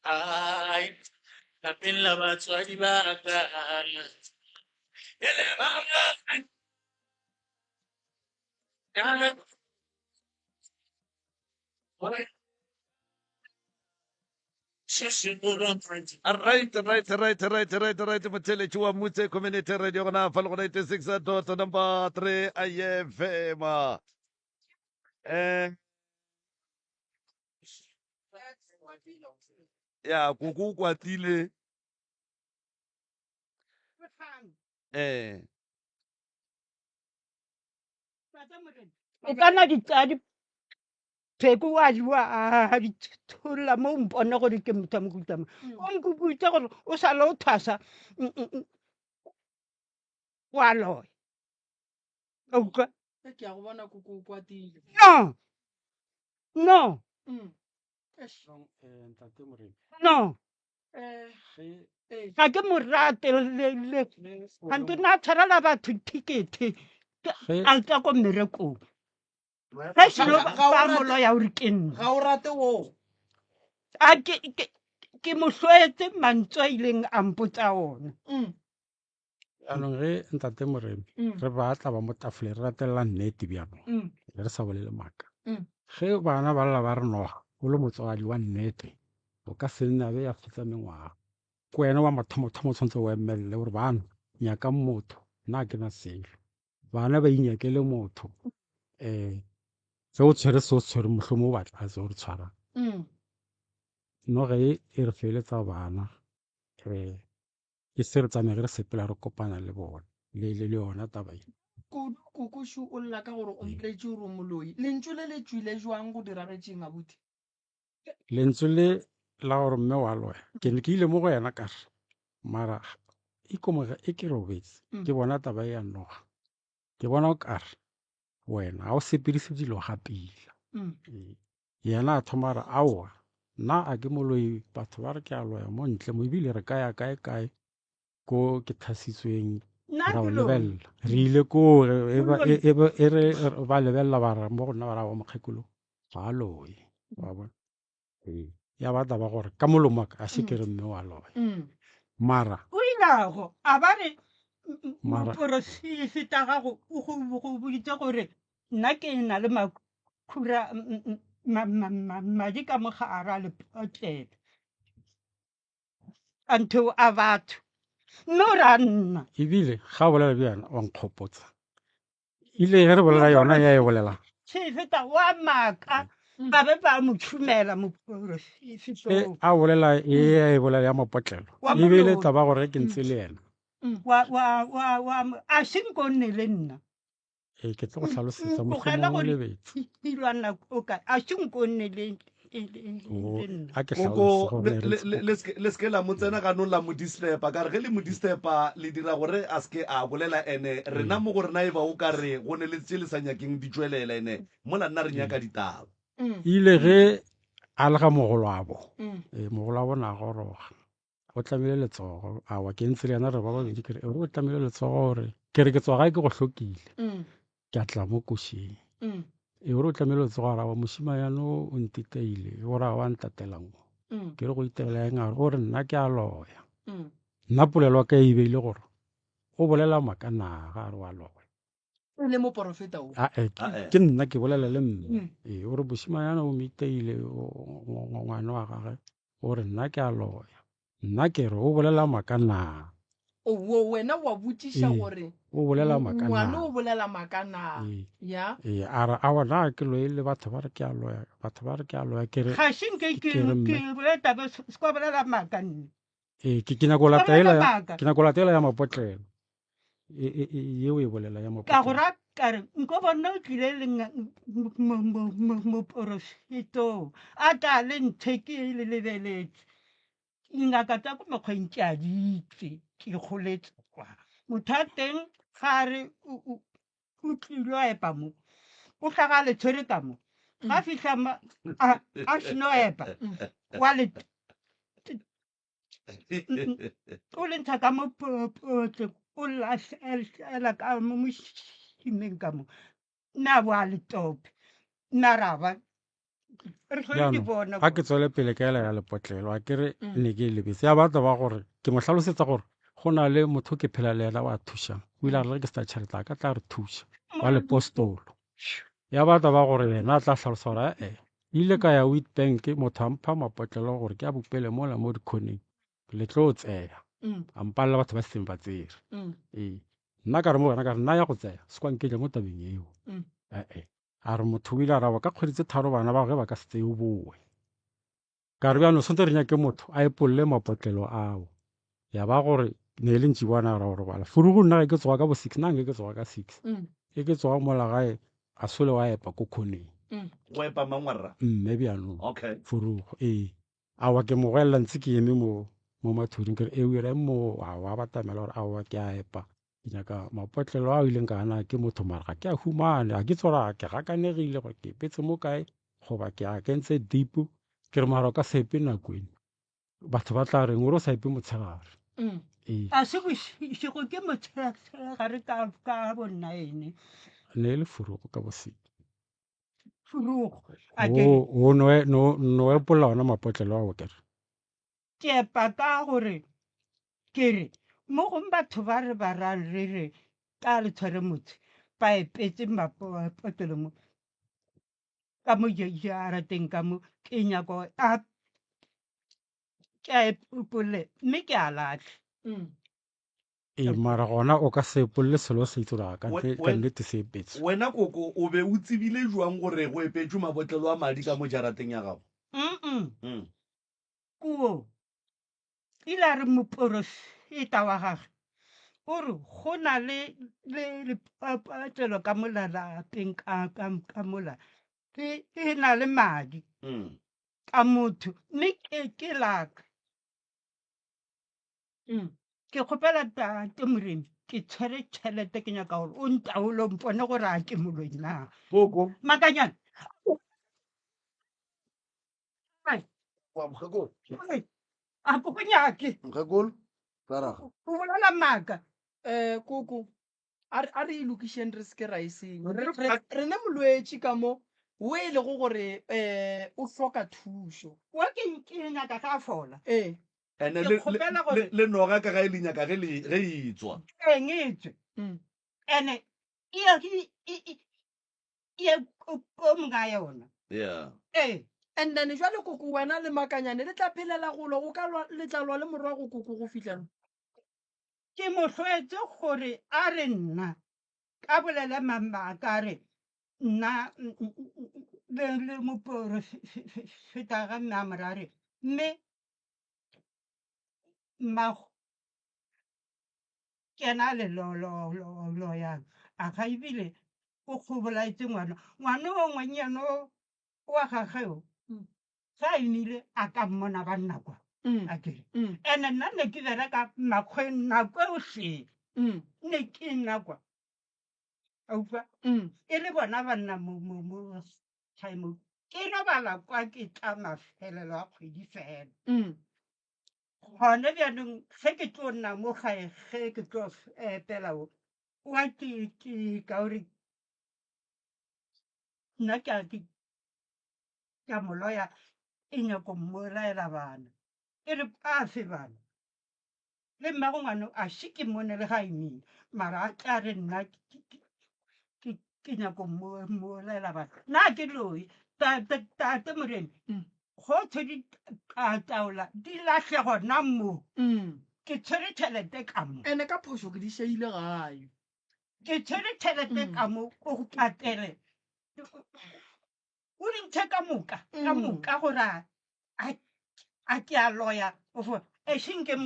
Ai, lapeng la batswadi ba ka. Ele ba Right, right, right, right, right, right. Motheletši wa Mutse Community Radio gona fa le go 96 dot number 3 IFM. Eh ya koko o kwatile eh O ka na di tsaya Pheko wa di wa a di tholola mo o mpone gore ke motho wa mohuta mang. O nkuputse gore o sale o thwasa wa loya. Wa utlwa? Ke a go bona koko o kwatile. No. No. Eish. Eh, ntate Moremi No. Eh, ge eh. Ga ke mo rate le le. le o re Gante na tshwarela batho ticket Ge- a tswa ko mmerekong. Ge selo Ga- ga o ba rate- mo loya o re ke nna. Ga o rate wo. A ke ke ke mo hloetse mantswe a ileng a mpotsa ona. Jaanong ge ntate Moremi re ba tla ba mo tafoleng re ratelela nnete bjalo re sa bolele maaka. Ge bana ba lla ba re noga o le motswadi wa nnete o ka se nne a be ya fetsa mengwaga. Ke wena wa mathomothomo o tshwanetse o emelele gore bana nyakang motho nna ga ke na selo. Bana ba inyakele motho um ge o tshwere se o se tshwereng mohlomongwe o ba tlatse gore tshwarang. Noga e e re feletsa bana um ke se re tsamaye re sepela re kopana le bona le le le yona taba e. Kudu Kokošu o lla ka gore o mpoletše gore o moloi. Lentšu le le tšwile jwang go diragetšeng abuti? Lentswe le la gore mme wa loya ke ne ke ile mo go yena ka re mara ikomoge e ke robetse ke bona taba e ya noga ke bona o kare wena ga o sepedise dilo ga pila. Ee. Yena a thoma a re aowa nna a ke moloi batho ba re ke a loya mo ntle mo ebile re ka ya kae kae ko ke thasitsweng Nna ra ke o loyi. lebelela re ile koo re- e ba- Moloi. e- e ba- e re re ba lebelela ba re mo go nna ba re aowa mokgekolo ga a loye wa bona Ee. ya ba taba gore ka molomo wa ka a se ke re mme wa loya mara O ilago a ba re Mara- moporofeta gago o go go boditse gore nna ke na le makhura madi ka mo gare a lepotlele a ntho a batho mme o ra nna. Ebile ga o bolela bjana wa nkgopotsa ile ge re bolela yona ya e bolela Sefeta wa maaka ba be ba mo tšhumela moporofeta e a bolela e ya e bolela ya mapotlelo Wa e be e le moloi. taba gore ke ntse le yena wa wa wa wa a se nko nne le nna. Ee, ke tlo go hlalosetsa Tlogela mohlomong o gore lebetse. dilwana o ka a se nko nne le le- le- O, le nna. a ke Koko, hlalose gore le- re le- ntse le- le seke- le seke la mo tsena ganong la mo disturba ka re ge le mo disturba le dira gore a seke a bolela ene rena mo go rena e ba o ka re go ne le tše le sa nyakeng di tšwelela ene mola nna re nyaka ditaba. Ile ge a le ga mogolwabo, ee, mogolwabo na goroga o tlamile letsogo awa ke ntse le yena re ba babedi ke re o tlamile letsogo gore ke re ke tswa gae ke go hlokile ke a tla mo košeng e gore o tlamile letsogo a re awa mošimanyane o o ntiteile o ra wa ntatelang mo ke re go itela eng a re o re nna ke a loya nna polelo ya ka e beile gore o bolela maaka na ga a re wa loya E le moporofeta o? Ah, eh, Ah, eh. ke nna ke bolela le mme ee o re bošimanyana o miteile ngwana wa gage o re nna ke a loya nna ke re o bolela maaka na O, wo, wena wa botšiša Ee, gore o bolela maaka ngwana na o bolela maaka na Ee. ya ee a re aowa na ke loile batho ba re ke a loya batho ba re ke a loya ke re Ga se nke ke ke re mme. ke bolela taba se ka bolela maaka nna. Ee, ke ke nyako Ka lata ela bolela ya maaka. ke nyako lata ela ya mapotlelo e e e yeo e bolela ya Ka go mapotlelo ra ka re nko bona o tlile le moporofetong a tla le ntho ke le lebeletse dingaka tsa ko mokgweng ke a di itse ke goletse kwa motho a teng ga a re o tlile a epa mo o hlaga le tshwere ka mo ga fihla a seno epa wa le o le ntsha ka mo potleng o lahlela ka mo mošimeng ka mo nna bo a le tope nna ra ba Re hlole di Bjano, bona ga ke kwa. tswele pele ka ela ya lepotlelo, a ke re Mm. ne ke e lebetse. Ya batla ba gore ke mo hlalosetsa gore go na le motho ke phela le yena wa thušang. O ile a re le ge ke se na tšhelete a ka tla re thuša wa lepostolo. Ya batla ba gore yena a tla hlalosa gore ee ile ka ya Witbank motho a mpha mapotlelo gore ke a bopele mola mo dikhoneng le tlo tseya. Mm. A mpalela batho ba setseng ba tsere. Mm. Ee. Nna ka re mo wena ka re nna ya go tseya se kwa nketla mo tabeng eo. Mm. Ee. A re motho o ile a raba ka kgwedi tse tharo bana ba ge ba ka se tseye o boe. Ka re bjano swantse re nyake motho a epolle mapotlelo ao. Ya ba gore ne e le ntšibana ra go robala. Furugu nna ge ke tsoga ka bo 6 nna nke ke tsoga ka 6. Mm. E ke tsoga mola gae a sole wa epa ko khoneng. Mm. Go epa mang wa rra? Mme bjanong. Okay. Furugu ee. Aowa ke mo goelela ntse ke eme mo mo mathuding ke re e o ira eng mo aowa a batamela gore aowa ke a epa ke nyaka mapotlelo ao ileng ka ana ke motho mara ga ke a humane ga ke tsore ga ke gakanegile gore ke epetse mo kae goba ke a kentse deep ke re mara o ka se epe nako eno batho ba tla reng o re o sa epe motshegare Mm. ee A se bošego ke motshegare ka ka bo nine. ne e le furugo ka bosedi Furugo. A ke re o no no no epolla ona mapotlelo ao kere ke epa ka gore ke re mo gong batho ba re ba ra re re ka le tshwere motse ba epetse mapotlelo mo ka mo jarateng ka mo ke nyako a ke a epolle mme ke a latlhe. Mm. Ee, mara gona o ka se epolle selo se itse gore ka We- ntle- ka we- nnete se epetswe. Wena koko o be o tsebile jwang gore go epetšwe mabotlelo a madi ka mo jarateng ya gago? Mm-mm. Mm. Kuo ile a re moporofeta wa gagwe o re go na le le lepatlelo ka mola lapeng ka ka ka mola le e na le madi Mm. ka motho mme ke ke laka. Mm. Ke kgopela tate Moremi ke tshwere tšhelete ke nyaka gore o ntaole o mpone gore a ke moloi na. Koko. Makanyana. Ai, Wa mokgekolo. ai, a ko go nyake. Mokgekolo. Taraga. O bolela maaka. Eh, koko a re a re e lokišeng re se ke ra e senya. Re Re re- re ne molwetši ka mo o e lego gore eh o hloka thušo. Wa ke ke nyaka ga a fola. Ee. Ene Ke le, le, kgopela le, gore le noga ka ga e le nyaka ge le ge e tswa. eng e tswe. Mm. Ene e ye e e e ye ko ko monga yona. Yeah. Ee. And then jwale koko wena le makanyane le tla phelela go lwa go ka lwa le tla lwa le morwa go koko go fihla. Ke mo hlwetse gore a re nna ka bolela maaka a re nna le le moporofeta ga mme a mo ra re mme mmago ke ena a le lo lo lo loyang a ga ebile o go bolaetse ngwana ngwana o ngwannyane o wa gagwe o Mm. ge a imile a ka mmona ba nna kwa Mm. a kere Mm. ene nna ne ke bereka makgweng nako eohle Mm. ne ke nna kwa a utlwa Mm. e le bona ba nna mo mo mo time ke robala kwa ke tla mafelelo a kgwedi fela. Mm. Gone bjanong ge ke tlo nna mo gae ge ke tlo epela o wa ke ke ka gore nna ke a ke ke a mo loya e nyako mmolaela bana e re a fe bana le mmago ngwana a še ke mmone le ga imile mara a tla re nna ke- ke- ke ke nyako mmolaela bana nna ke loi tate Moremi Mm. go tshwere taola di lahle gona mo Mm. ke tshwere tšhelete ka mo Ene ka phošo ke di šaile gae. ke tshwere tšhelete Mm. ka mo o go patele o di ntshe ka moka ka Mm. moka gore a a- a ke a loya o fo ešeng ke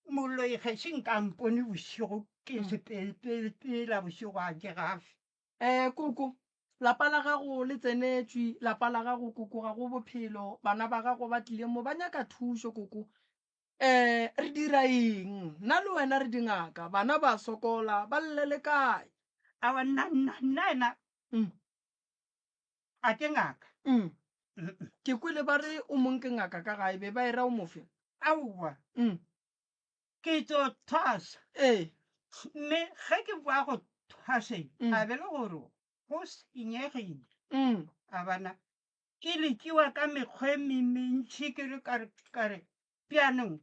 moloi ge nka mpone bošego ke Mm. sepela bošego a ke gafe Eh koko lapa la gago le tsenetšwe lapa la gago koko ga go bophelo bana ba gago ba tlile mo ba nyaka thušo koko eh re dira eng nna le wena re dingaka bana ba sokola ba llele kae awa nna nna nna ena Mm. a ke ngaka Mm. Mm-mm. ke kwele ba re o mong ke ngaka ka gae be ba e ra o mofe aowa Mm. ke tso thwasa ee mme ge ke boa go thwaseng Mm. a be le gore go senyegile Mm. a bana Ke lekiwa ka mekgwa e mentši ke re ka re ka re bjanong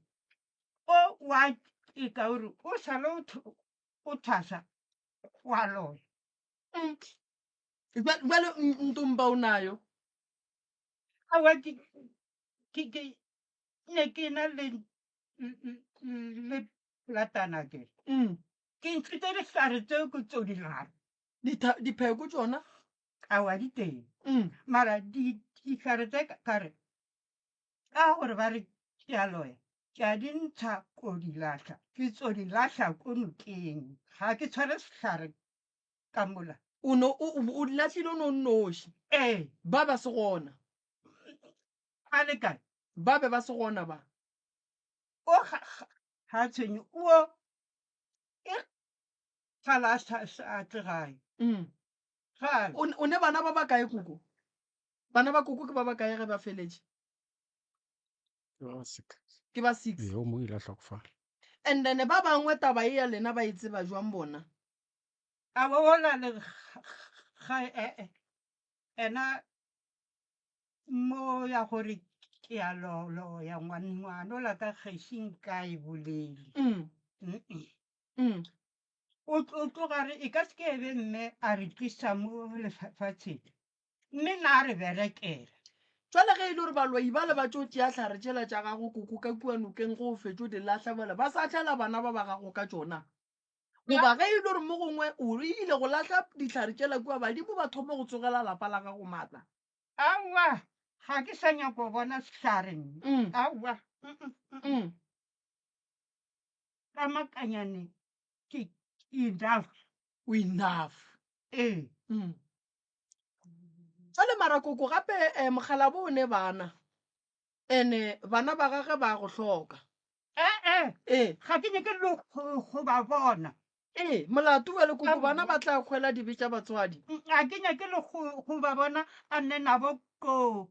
o wa eka o re o sale o thwasa wa loya. Bjale ntomba o nayo? Aowa ke ke ke ne ke na le le latana ke. Ke ntšhitše dihlare tseo ke tso di lata. Dipheko tšona? Aowa di teng. Mara dihlare tse ka re ka gore ba re ke a loya, ke a di ntsha ko di lahla. Ke tso di lahla ko nokeng. Ga ke tshware sehlare ka mola. O no o di lahlile o no nnoši? Ee. Ba ba se gona? A le kae? Ba be ba se gona ba? O ga ga tshwenye o e kgale a sa sa tle gae. Kgale. O ne bana ba ba kae koko? Bana ba koko ke ba ba kae ge ba feletše? Ke ba six. Ke ba six. Ee, o mongwe ile a hlokofala. And then ba bangwe taba e ya lena ba e tseba jwang bona? A ba ola le ga e ena mo ya gore ke a lo ya ngwana ola ka gešing ka e bolele. O tloga re e ka se ke be mme a re tlisa mo lefatsheng mme na re berekela. Jwale ge e le gore baloi bale ba tšo tšea hlare tšela tša gago koko ka kua nokeng ge o fetšo di lahla bjale ba sa hlela bana ba ba gago ka tšona? Goba ge e le gore mo gongwe o ile go lahla dihlare tšela kua badimo ba thoma go tsogela lapa la gago maatla? Aowa, ga ke sa nyaka go bona sehlare nna. Aowa. Ka makanyane ke enough. O enough. Ee. Jwale mara koko gape eh, mokgalabo o ne bana ene bana ba gage ba go hloka. Ee. Ee. Ga ke nyake le go ba bona. Ee, molato bjale koko bana ba tla hwela dibe tša batswadi. Ga ke nyake le go ba bona a nne nabo koo.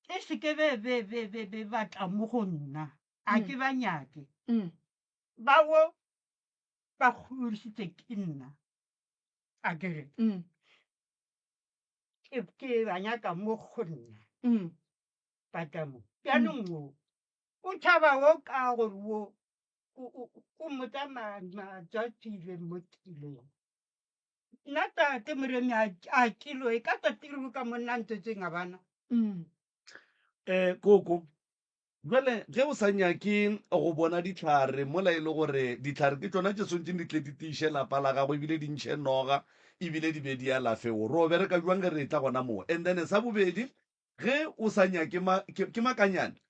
E se ke be be be be be ba tla mo go nna. A ke ba nyake. Bao ba godišitše ke nna. A ke re. Ke ba nyaka mo go nna. Ba tla mo. Bjanong wo o tšhaba wo ka gore wo o mmotsa matšatši mo tseleng. Nna tate Moremi a ke loe ka tsatsi le ka monna ntswetseng a bana. Eh koko, bjale ge o sa nyake go bona dihlare mola e le gore dihlare ke tšona tše swanetšeng di tle di tiiše lapa la gago ebile di ntšhe noga ebile di be di alafe, o ro bereka bjang ge re etla gona moo? And then sa bobedi, Ge o sa nyake ma, ke, ke makanyane?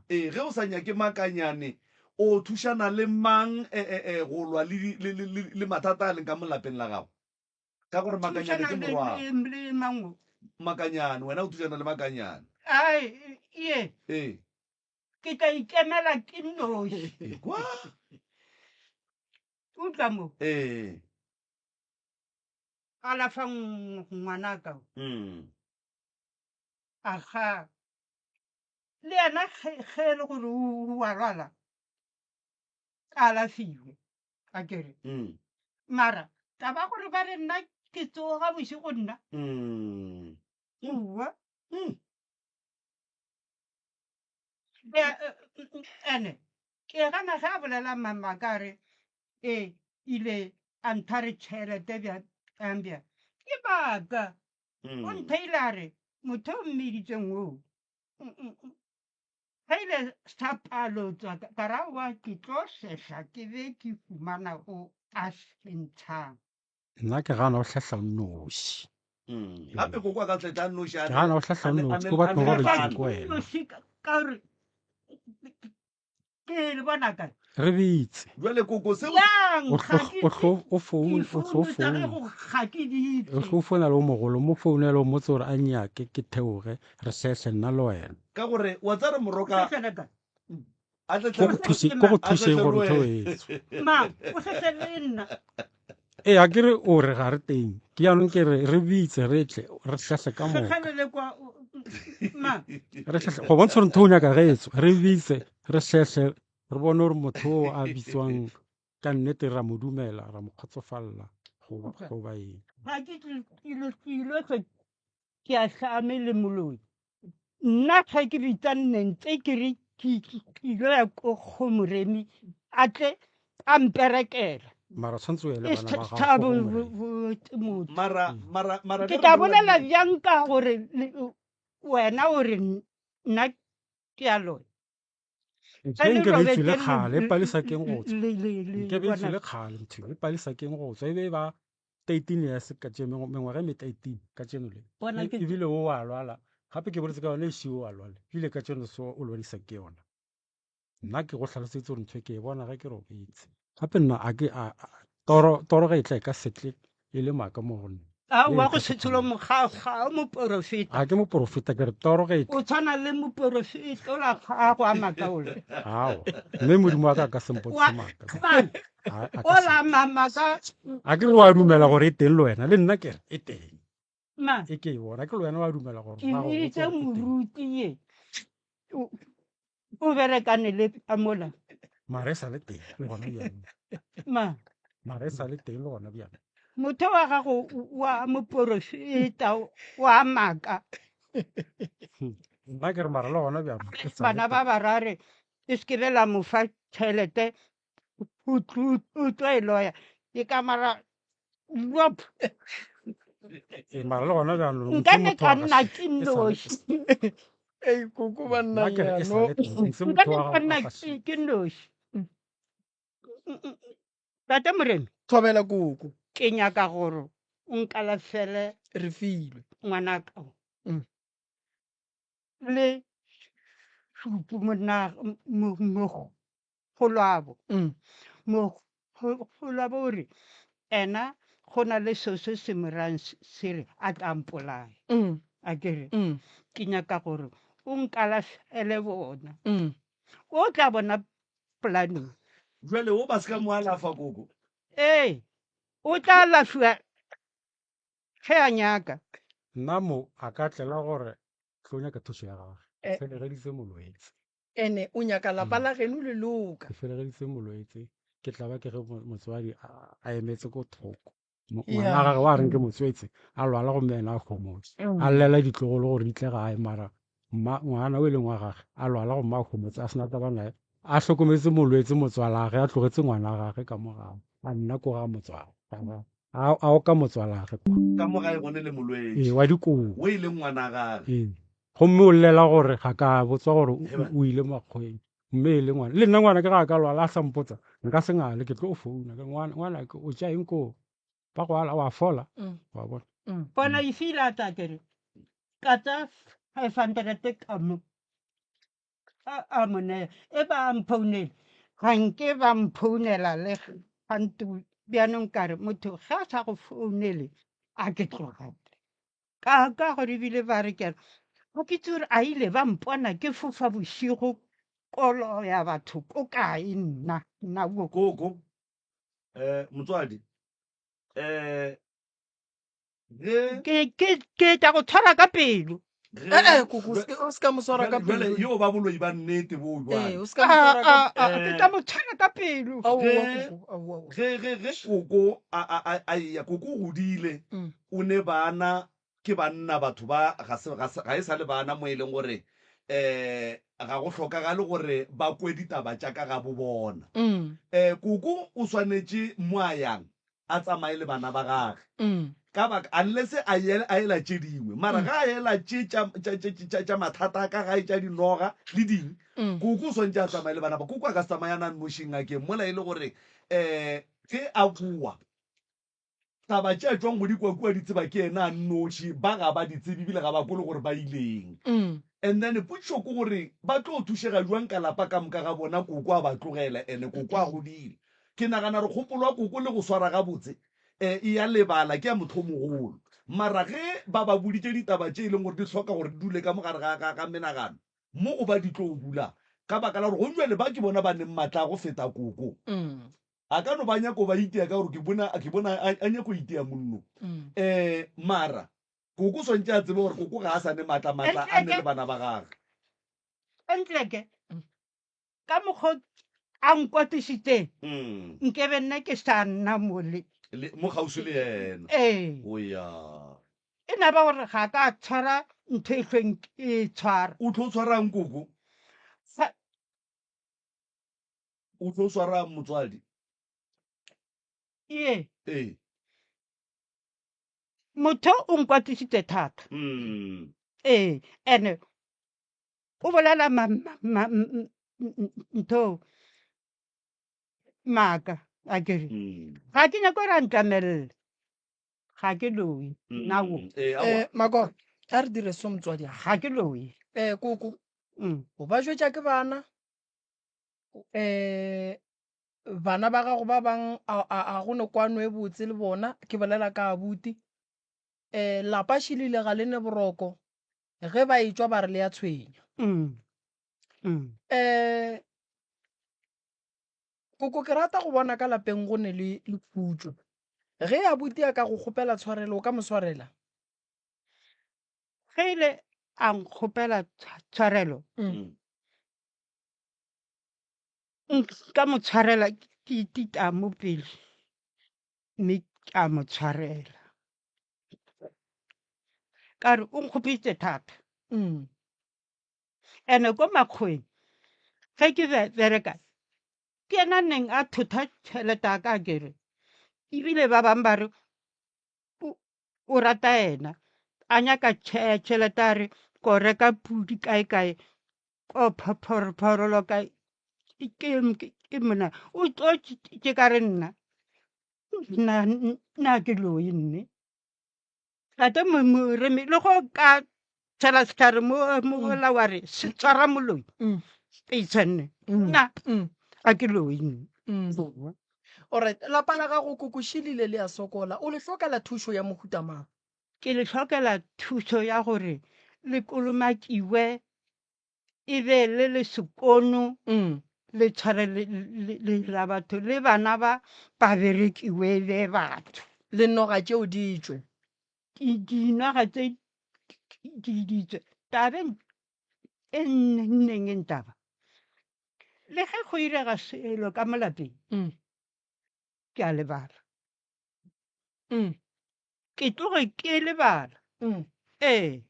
Ee, ge o sa nyake makanyane, o thušana le mang e, e, e, go lwa le, le, le, le, le mathata a leng ka mo lapeng la gago? Ka gore makanyane Thušana ke le, morwago. le, le mang o? Makanyane, wena o thušana le makanyane. Ai, ye. Ee. Ke tla ikemela ke nnoši. Ekwa. Utlwa mo. Ee. Alafa ngwanaka o. Mm. Aga, le yena ge e le gore o a lwala, a alafiwe, a kere. Mm. Mara taba gore ba re nna ke tsoga bošego nna. Mm. Ua. Mm. Ene ke gana ge a bolela mama ka re e ile a ntha re tšhelete bjang bjang. Ke maaka. O ntheile a re, Motho o mmiditseng oo, ge ile sa palotswa ka ra aowa ke tlo sehla ke be ke fumana o a se ntshang. Nna ke gana o hlahla o nnoši. Gape koko a ka tletla a nnoši a Ke gana o hlahla o nnoši, ko batho ba robetšeng ko wena. Nnoši ka gore Ke le bona kae? Re bitse. Bjale koko seo. Yang, O ga tlo ke o tlo o phone o tlo difounu tsa phone. gago ga ke di O itse. tlo founela o mogolo, mo founele o mmotse gore a nnyake ke theoge re hlehle nna le wena. Ka gore wa tseba re moroka O hlehlele kae? a tle Ko go thuse ko go a tle thuseng gore tle ntho e tswe. Mang? O hlehlele le nna. Ee, a ke re o re ga re teng. Ke jaanong ke re re bitse re tle re hlehle ka moka. Hlehlele kwa mang? Re hlehle go bontsha gore ntho o nyaka ge e tswe. Re bitse re hlehle re bone gore motho o a bitswang ka nnete ra mo dumela ra mo kgotsofalla goba eng. Ga ke tlile tlile. Ke a hlame le moloi. Nna ge ke bitsa nnentse ke re ke ilo ya ko go Moremi a tle a mperekela. Mara tshwanetse o ye le bana ba gago ko go Moremi. Motho. Mara, mara, mara Ke tla bolela bjang ka gore wena o re nna ke a loya. Ntho e nke be e tswile kgale e palesa keng go tswa. Nke be e tswile kgale ntho e palesa keng go tswa e be e ba 13 years ka tše mengwaga e me 13 ka tšeno le. Ebile o wa lwala gape ke boletse ka yone e šiwo wa lwala ebile ka tšeno so o lwadisa ke yona. Nna ke go hlalosetše gore ntho e ke e bona ge ke robetse. Gape nna a ke a toro toro ge e tla e ka setle e le maaka mo go nna. Aowa go se tsholo ga ga o moporofeta. Ga ke moporofeta ke re toro ge e tla. O tshwana le moporofeta ola gago a maaka ola. Ao mme Modimo wa ka a ka se mpontšhe maaka. Ola maaka. A ke re wa dumela gore e teng le wena le nna ke re e teng. Ma. E ke e bona ke le wena wa dumela gore Ke bitse moruti ye. O berekane le ka mola. Mara e sa le teng le gona bjale. Ma. Mara e sa le teng le gona bjale. Motho wa gago wa moporofeta wa maaka. Nna ke re mara le gona bjale. Bana ba barare e se ke be la mo fa tšhelete o tlo e loya. Ke ka mara Wop. Ee, mara le gona bjalo Nka ne ka nna ke noši. Ei, koko banna Nna ke re e sa yano. le teng, ntse Nka motho ne wa ka gago nna a ga ke ke noši. Tate Moremi, Thobela koko. ke nyaka gore o nkalafele Re filwe. ngwanaka o. Mm. Le šupu monna mo mo Mogolwabo. Mm. Mogolwabo o re, Ena go na le seo se se mo rayang se re a tla mpolaya. Mm. A ke re, Mm. ke nyaka gore o nkalafele bona. Mm. O tla bona polaneng. Jwale o ba se ka mo alafa koko. Ee, o tla alafiwa ge a nyaka. Nna mo a ka tlela gore tlo nyaka thuso ya gage. Eh. Felegeditse molwetse. Ene o nyaka lapa Mm. la geno le loka. Ke felegeditse molwetse, ke tla ba ke ge motswadi a emetse ko thoko. Yeah. Ngwana gage wa reng ke motswetse, a lwala gomme yena a homotse. Mm. A llela ditlogolo gore di tle gae mara mma ngwana o e leng wa gage a lwala gomme a homotse a sena taba naye. A hlokometse molwetse motswalage, a tlogetse ngwana gage ka mo gae, a nna ko ga motswala. A a oka motswalage kwa. Ka mo gae gone le molwetši. Ee, wa dikobo. O e leng ngwana gage. Ee. Gomme o llela gore ga ka botswa gore He ba. o ile makgweng. Mme e le ngwana. Le nna ngwana ke ga a ka lwala a sa mpotsa, nka se ngale, ke tlo founa. Ke ngwana, ngwana ke o tša eng koo? Ba go ala, wa fola. Mm. Wa bona. Mm. Bona e file a tla ke re, ka tsa 500 ka mo. A, a mo nea. E ba a mphounele. Ga nke ba mphounela le gantu. Bjanong ka re, motho ge a sa go founele, a ke tlogele. Ka, ka gore ebile ba re ke re, ga ke itse gore a ile ba mpona ke fofa bošego kolo ya batho ko kae nna, nna wo. Koko, eh, motswadi, eh, ge Ke, ke, ke tla go tshwara ka pelo. ge Eh, eh, koko, o se ke- o se ka mo swara ka bjale bjale pelo. yo ba boloi ba nnete bo Ee, jwale o se ka mo A, swara ka a, a, ke Eh, tla mo tshwara ka pelo. Aowa, ge koko, aowa, aowa. ge ge ge koko a a a a eya koko o godile Mm. o ne bana ke banna batho ba ga se ga se ga e sa le bana mo e leng gore eh ga go hlokagale gore ba kwe ditaba tša ka ga bo bona Mm. eh koko o swanetše mo a yang a tsamaye le bana ba gage Mm. ka baka unless a ye a ela tše dingwe mara Mm. ga a ela tše tša tša tša tša tša mathata a ka gae tša dinoga le ding Mm. koko o swantše a tsamaye le bana ba koko a ka se tsamaye a na nnoši ngakeng mola e le gore um ge a boa taba tše a tšwang go di kwa kua di tseba ke yena a nnoši ba ga ba di tsebe ebile ga ba kole gore ba ileng Mm. and then potšišo ke gore ba tlo thušega jwang ka lapa ka moka ga bona koko a ba tlogela ene koko a godile Ke nagana gore kgopolo ya koko le go swara gabotse e ya lebala, ke ya motho o mogolo. Mara ge ba ba boditše ditaba tše e leng gore di hloka gore di dule ka mo gare ga, ga, ga menagano, mo go ba di tlo dula. Ka baka la gore gong bjale ba ke bona ba neng matla a go feta koko. A ka no ba nyako ba itia ka gore ke bona, ke bona a, a nyako itia mollo. Um mara koko o swantše a tsebe gore koko ga a sa ne matla, matla a ne le bana ba gage. Entleke, Ka mokgwa a nkwatišitšeng, Mm. nke be nna ke sa nna mole. Le, mo kgauswi le yena. Ee. O ya. E na ba gore ga ka tshwara ntho e hlweng ke e tshwara. O tlo tshwarang koko? Sa. O tlo swarang motswadi? Ee. Ee. Motho o nkwatisitse thata. Mm. Ee, ene o bolela ma, ma, ntho maaka a kere. Mm. Ga ke nyake gore a ntlamelele. Ga ke loyi. Nna wo. Mm. Ee, aowa. Eh, Makoro, a re dire so motswadi a. Ga ke loyi. Eh, koko, Mm. o ba jwetša ke bana. Eh, bana ba gago ba bang a, a, a go ne kwano e botse le bona, ke bolela ka abuti. Eh, lapa šilile ga le ne boroko, ge ba etšwa ba re le ya tshwenya. Mm. Mm. Eh, koko ke rata go bona ka lapeng go ne le, le khutšo. Ge abuti a ka go kgopela tshwarelo, o ka mo swarela? Ge e le a nkgopela tshwarelo, Mm. nka mo tshwarela ke itita mo pele mme ke a mo tshwarela. Ka re o nkgopeditse thata. Mm. Ene ko makgweng ge ke bereka ke ena neng a thotha tšhelete ya ka kere ebile ba bangwe ba re o rata ena a nyaka tšhelete a re ko reka pudi kae kae ko phorolo kae ke mona o tlo ke ka re nna nna ke loi mme tate moremi le go ka tshela setlhare mo mola wa re se tshwara moloi e itshwanne nna a ke loi nne. Alright, lapa la gago koko šilile le a sokola, o le hlokela thušo ya mohuta mang? Ke le hlokela thušo ya gore le kolomakiwe e be le le sekono le tshware le la batho le bana ba ba berekiwe e be batho. Le noga tšeo di tšwe. Dinoga tše di tšwe. Tabeng e nneng e ntaba le ge go irega selo ka mo lapeng ke a lebala. Ke tloge ke lebala. Ee.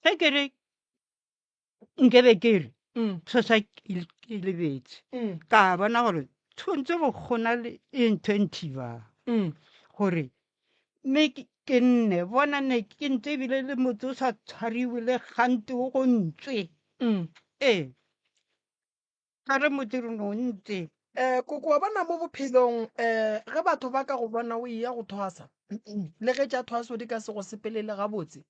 Ge ke re nkebe ke re sesa ke lebetse ka bona gore tshwanetse go gona le e ntho e nthibang gore mme ke nne bona ne ke ntse ebile le motse o sa tshwariwe le gante o go ntswe. Ee, ga re motse re no ntse. Um koko wa bona mo bophelong um ge batho ba ka go bona o eya go thwasa le ge tša thwaso di ka se go sepelele gabotse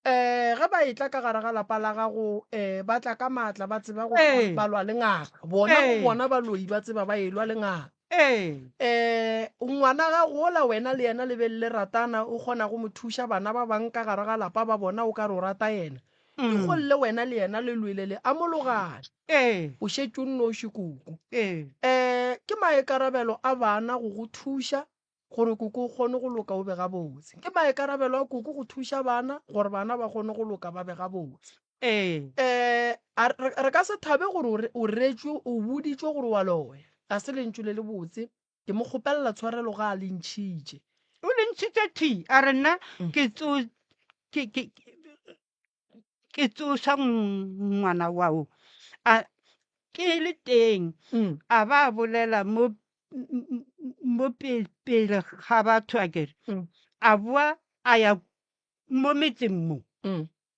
um ge ba etla ka gare ga lapa la gago um ba tla ka maatla ba tseba go Ee. ba lwa le ngaka bona go Ee. bona baloi ba tseba ba elwa le ngaka Ee. um ngwana gago ola wena le yena le be le ratana o kgona go mo thuša bana ba bang ka gare ga lapa ba bona o ka re o rata yena Legolle wena le yena le lwele le amologane. Ee. O šetše o nnoši koko. Ee. Um ke maikarabelo a bana go go thuša gore koko o kgone go loka o be gabotse. Ke maikarabelo a koko go thuša bana gore bana ba kgone go loka ba be gabotse. Ee. Um a re, re ka se thabe gore o re, o retšwe, o boditšwe gore wa loya. Ga se lentšu le lebotse. Ke mo kgopelela tshwarelo ga a le ntšhitše. O le ntšhitše thi, a re nna ke tso, ke, ke, ke tsoša ngwana wao a ke le teng a ba bolela mo mo pele ga batho a kere a boa a ya mo metseng mo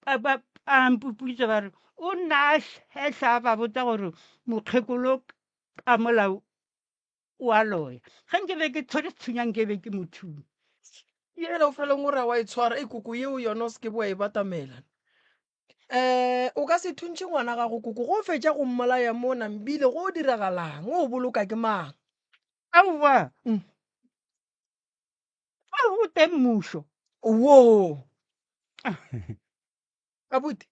ba ba a mpoputsa ba re o nna a hehla a ba botsa gore mokgekolo ka molao o a loya. Ge nke be ke tshwere sethunya nke be ke mo thunya. Yela o feleng o re wa e tshwara e koko yeo yona o se ke wa e batamela. Um o ka se thuntšhe ngwana gago koko go fetša go mmolaya mo nambile go diragalang o boloka ke mang? Aowa. Mm. Fa go teng mmušo. Woo. Abuti.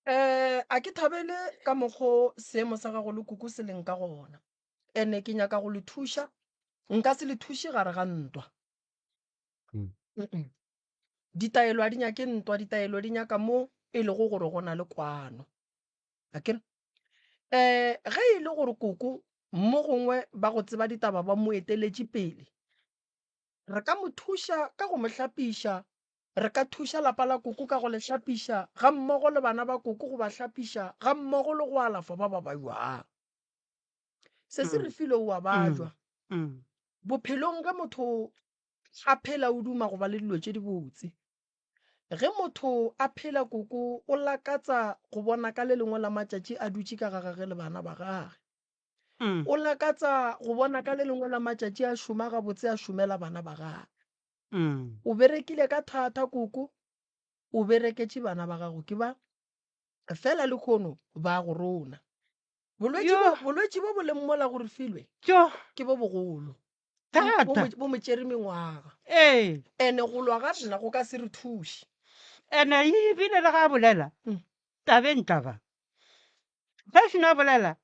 Um a ke thabele ka mokgo seemo sa gago le koko se leng ka gona. Ene ke nyaka go le thuša, nka se le thuše gare ga ntwa. Mm. Mm-mm. Ditaelo a di nyake ntwa, ditaelo di nyaka mo e lego gore go na le kwano. Akere? Um ge e le gore koko mo gongwe ba go tseba ditaba ba mo eteletše pele. Re ka mo thuša ka go mo hlapiša. Re ka thuša lapa la koko ka go le hlapiša gammogo le bana ba koko go ba hlapiša gammogo le go alafa ba ba bajwang. Se se re filwe o a bajwa. Bophelong ge motho a phela o duma go ba le dilo tše dibotse. Ge motho a phela koko o lakatsa go bona ka le lengwe la matšatši a dutše ka ga gage le bana ba gage. Mm. O lakatsa go bona ka le lengwe la matšatši a šoma gabotse a šomela bana ba gagwe. Mm. O berekile ka thata koko, o bereketše bana ba gago ke ba fela le kgono ba go rona. Bolwetši bo bolwetši bo bo leng mola gore filwe ke bo bogolo. Thata. Bo mo tšere mengwaga. Ee. Ene go lwa ga rena go ka se re thuše. Ene ebile le ga a bolela mm. tabeng taba. Ge sena bolela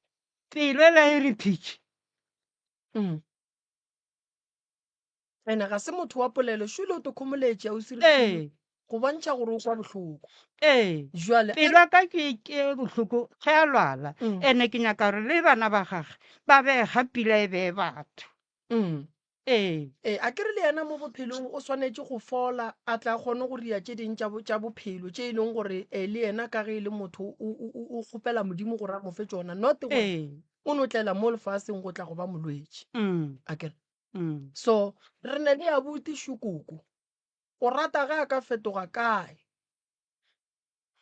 pelo ela e re phitše. Mm. Ene ga se motho wa polelo, šule o tokhomoletše ausi re Ee. go bontšha gore o kwa bohloko. Ee. Jwale Pelo ya ka ke ke bohloko ge a lwala. Mm. Ene ke nyaka gore le bana ba gage ba bee ga pila e bee batho. Mm. Ee. Ee, a ke re le yena mo bophelong o swanetše go fola a tla kgone go ria tše ding tša tša bophelo tše e leng gore eh, le yena ka ge e le motho o, o, o, o kgopela Modimo gore a mo fe tšona not gore Ee. o no tlela mo lefaseng go tla go ba molwetši. Mm. A ke re Mm. so re ne le abuti Šukoko o rata ge a ka fetoga kae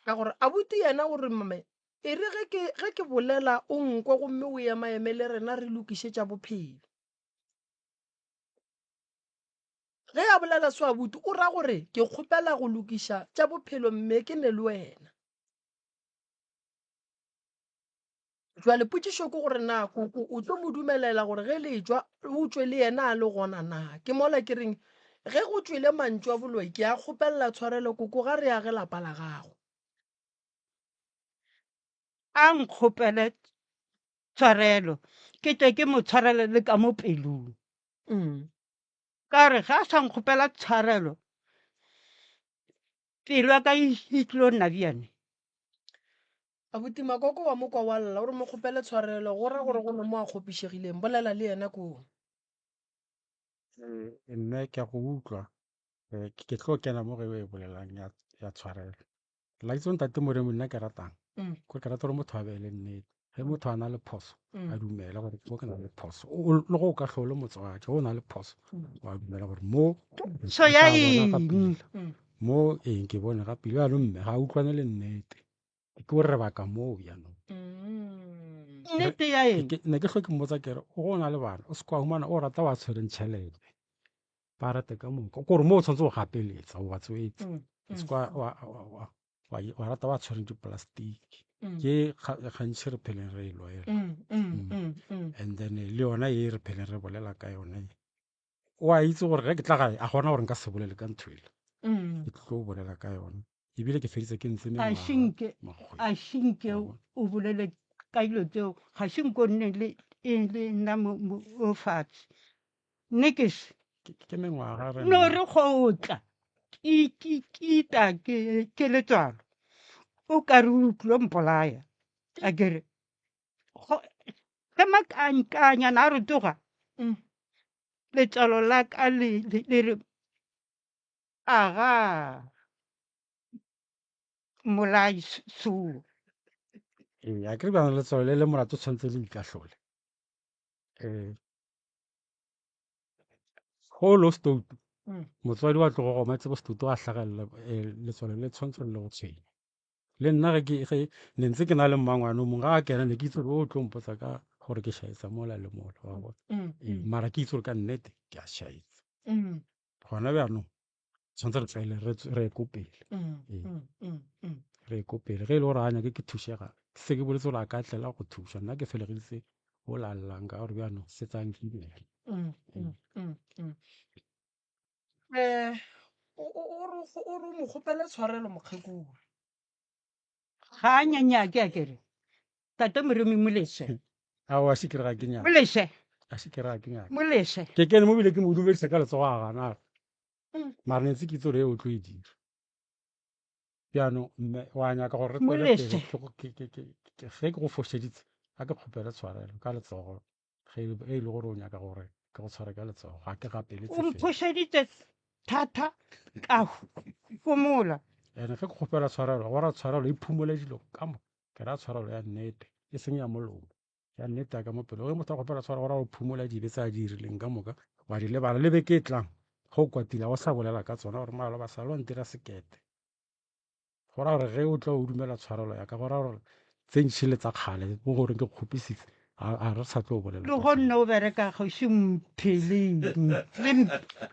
ka gore abuti yena o re mme e re ge ke ge ke bolela o nkwe gomme o emaeme le rena re lokiše tša bophelo. Ge a bolela so abuti o ra gore ke kgopela go lokiša tša bophelo mme ke ne le wena. Jwale potšišo ke gore na koko o tlo mo dumelela gore ge le etšwa o tšwe le yena a le gona na? Ke mola ke reng ge go tšwele mantšu a boloi ke a kgopelela tshwarelo koko ga re age lapa la gago. A nkgopele tshwarelo, ke tle ke mo tshwarele le ka mo pelong. Mm. Ka gore ge a sa nkgopela tshwarelo, pelo ya ka e e tlilo nna bjane. Abuti Makoko wa mo kwa wa lla, o re mo kgopele tshwarelo, go ra gore go ne mo a kgopišegileng. Bolela le yena koo. Eh, nna ke a go utlwa Eh, ke ke tlo kena mo ge o e bolelang ya ya tshwarelo La itse ntate Moremi nna ke ratang Mm. ko ke rata gore motho a be le nnete ge motho a na le phoso Mm. a dumele gore mo ke na le phoso O- le go o ka hlole motswadi ge o na le phoso Mm. wa dumela gore mo So ya ka bona ga eng? pila Mm. mo eng ke bone ga pila jaanong mme ga a utlwane le nnete ke gore re baka moo jaanong Mm. Nnete ya eng? Ke- ne ke hlwe ke mmotsa kere o go na le bana o se kwa humana o rata wa tshwereng tšhelete ba rate ka moka kore mo o tshwanetse go gapeletsa o ba tswetse Mm. o se kwa wa, wa, wa, wa, wa rata ba tshwereng diplastiki Mm. ke gantši re pheleng re e lwela Mm, mm, Mm. mm, mm. and then le yona e re pheleng re bolela ka yone o a itse gore ge ke tla gae a gona gore nka se bolele ka ntho ele Mm. ke tlo bolela ka yone ebile ke feditse ke ntse A mengwaga šinke makgwedi a šinke Wa bona? o bolele ka dilo tseo ga šinke o nne le e le nna mo mo o fatshe. Nne ke se Ke ke mengwaga re no nna re go tla ke ke ke ita ke ke letswalo o ka re o tlilo mpolaya a kere go ge makankanyana a rotoga Mm. letswalo la ka le le le re aga mmolai suo ee a kere bjang letswalo le le molato tshwanetse le ikahlole um go lo stoutu Mm. motswadi wa tlogo goma tsebo stoutu a hlagelela eh, letswalo le tshwanetse le go tshwenya le nna ge ke ge ne ntse ke na le mmangwane o mongwe ga a kena ne ke itse gore o tlo mpotsa ka gore ke shaetsa mola le mola wa bona Mm. Ee, Mm. mara ke itse gore ka nnete ke a shaetsa Mm. gona bjaanong tshwanetse re tswele re tswe- re ye ko pele Mm. Ee. Mm. Mm. Mm. re ye ko pele ge e le gore a nyake ke thušega se ke boletse gore a ka tlela go thuša nna ke felegeditse o lallang ka gore bjaanong se tsang ke imela Mm. Ee. Mm. Mm. Mm. Eh, o o o re o re o mo kgopele tshwarelo mokgekolo. ga a nyanyake a kere tate moremi molese ao a se ke re ga ke nyaka molese a se ke re ga ke nyaka molese ke kene mo bile ke mo dumedisa ka letsogo a gana a re Mm. mara ne ntse ke itse gore e o tlo e dira bjaanong mme wa nyaka gore re tswele pele molese ke go- ke- ke- ke- ke- ge ke go fošeditse a ke kgopele tshwarelo ka letsogo ge e ge e le gore o nyaka gore Ke go tshware ka letsogo, ga ke gapeletse O felo. mphošeditše thata ka homola. Ene ge ke kgopela tshwarelo, go ra tshwarelo e phumole dilo ka moka. Ke ra tshwarelo ya nnete, e seng ya molomo. Ya nnete ya ka mo pelong. Ge motho a kgopela tshwarelo, go ra go phumola dibe tse a di dirileng ka moka, wa di lebala. Le beke e tlang, ge o kwatile, ga o sa bolela ka tsona gore maloba sa le wa ntira sekete. Go ra gore ge o tla o dumela tshwarelo ya ka, go ra gore tse ntši le tsa kgale mo goreng ke kgopisitse, a re sa tlo bolela. Le go nna o bereka go se mpheleng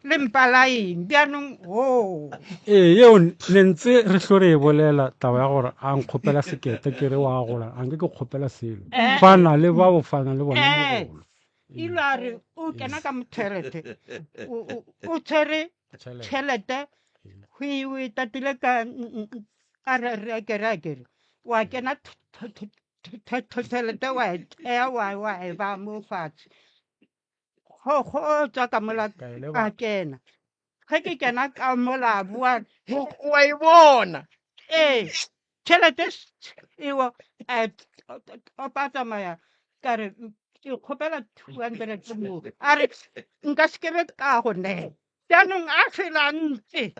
le mpalaeng bjanong o. Ee, yeo ne ntse re hlo re e bolela taba ya gore a nkgopela sekete ke re wa gola, a nke ke kgopela selo. Fana le bao fana le bona mogolo. Ile a re o kena ka motherete o tshwere tšhelete go e tatile ka a re a kere a kere wa kena tšhelete wa e tšea wa e ba mo fatshe go go tswa ka mola ka kena ge ke kena ka mola boa wa e bona ee tšhelete ewa opa tsamaya ka re ke kgopela 200 mo a re nka se kebe ka go neela jaanong a fela ntse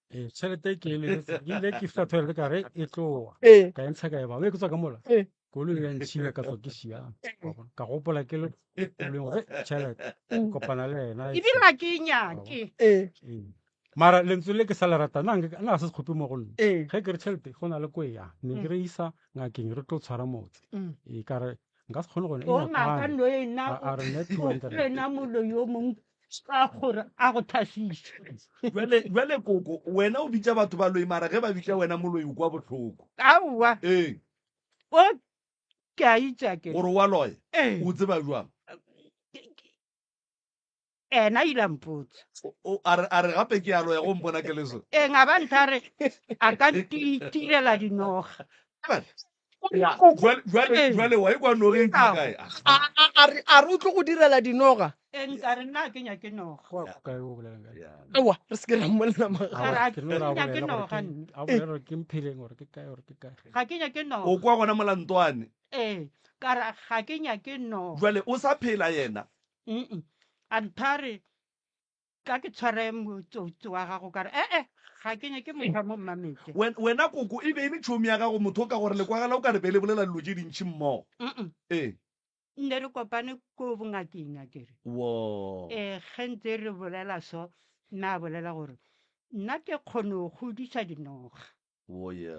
Ee, tšhelete ke e lebetse ke ile ke fihla toilet ka re e tloa Ee. ka e ntsha ka e ba ke tswa ka mola Ee. koloi ya ntšhile ka tswa ke siame Wa bona? ka gopola ke le koloing gore tšhelete kopana le ena e ebile ga ke e nyake Ee. Ee. mara lentswe le ke sa le rata nna nke- nna ga se sekgopi mo go nna Ee. ge ke re tšhelete go na le ko e yang ne ke re isa ngakeng re tlo tshwara motse ee ka re nka se kgone gone o ngaka no ena a re ne 200 ena moloi yo mongwe ka gore a go thasiše Bjale koko wena o bitša batho baloi mara ge ba bitša wena moloi o kwa bohloko. Aowa. Ee. O ke a itse a ke. Gore wa loya? Ee. O tseba jwang? Ena ile a mpotsa. O a re a re gape ke a loya go mpona ke le so. Ee nga ba ntha re a ka ntirela dinoga. Jwale wa ikwa nogeng ke kae? A re a re o tlo go direla dinoga. Ee nka re nna ke nyake noga. Aowa re se ke ra mmolela maaka. Ke nyake noga nna. A bolela gore ke mpheleng gore ke kae gore ke kae. Ga ke nyake noga. O kwa gona molantwane. Ee ka re ga ke nyake noga. Jwale o sa phela yena? A ntha re ka ke tshware motsotso wa gago ka re ee ga ke nyake motho mo mmametse. Wena koko e be e le tšhomi ya gago motho o ka gore le kwagala o ka re be le bolela dilo tše dintši mmogo. Ee. Nne re kopane ko bongakeng a kere. Wo. Ee ge ntse re bolela so nna a bolela gore nna ke kgone go godiša dinoga. Wo ya.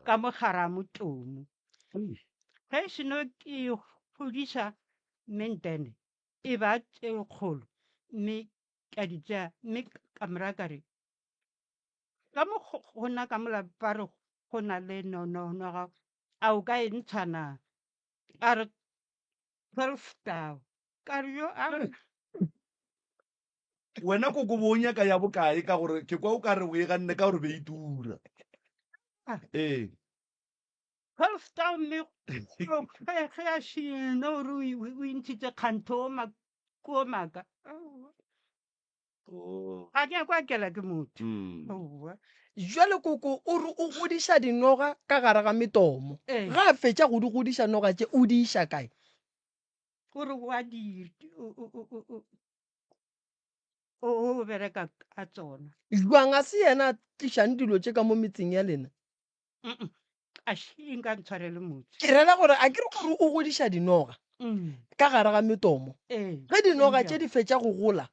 Ka mo gara motomo. Ge seno ke godiša mentene e ba tše kgolo mme ka di tšea mme ka mora ka re ka mo go nna ka mola ba re go na le nononoga a o ka e ntsha na a re 12 tao ka re yo a Wena koko bo o nyaka ya bokae ka gore ke kwa o ka re o e ganne ka gore be e tura. Ee. 12 tao mme ge a šino gore o intšhitše kgantho o ko maaka. Oh. Ga ke nyako akela ke motho. Aowa. Jwale koko o re o godiša dinoga ka gare ga metomo. Ee. Ga a fetša go di godiša noga tše o di iša kae? O re wa di o bereka ka tsona. Jwang a se yena a tlišang dilo tše ka mo metseng ya lena? A še nka ntshwarele motse. Ke rela gore a ke re gore o godiša dinoga ka gare ga metomo. Ge dinoga tše di fetša go gola,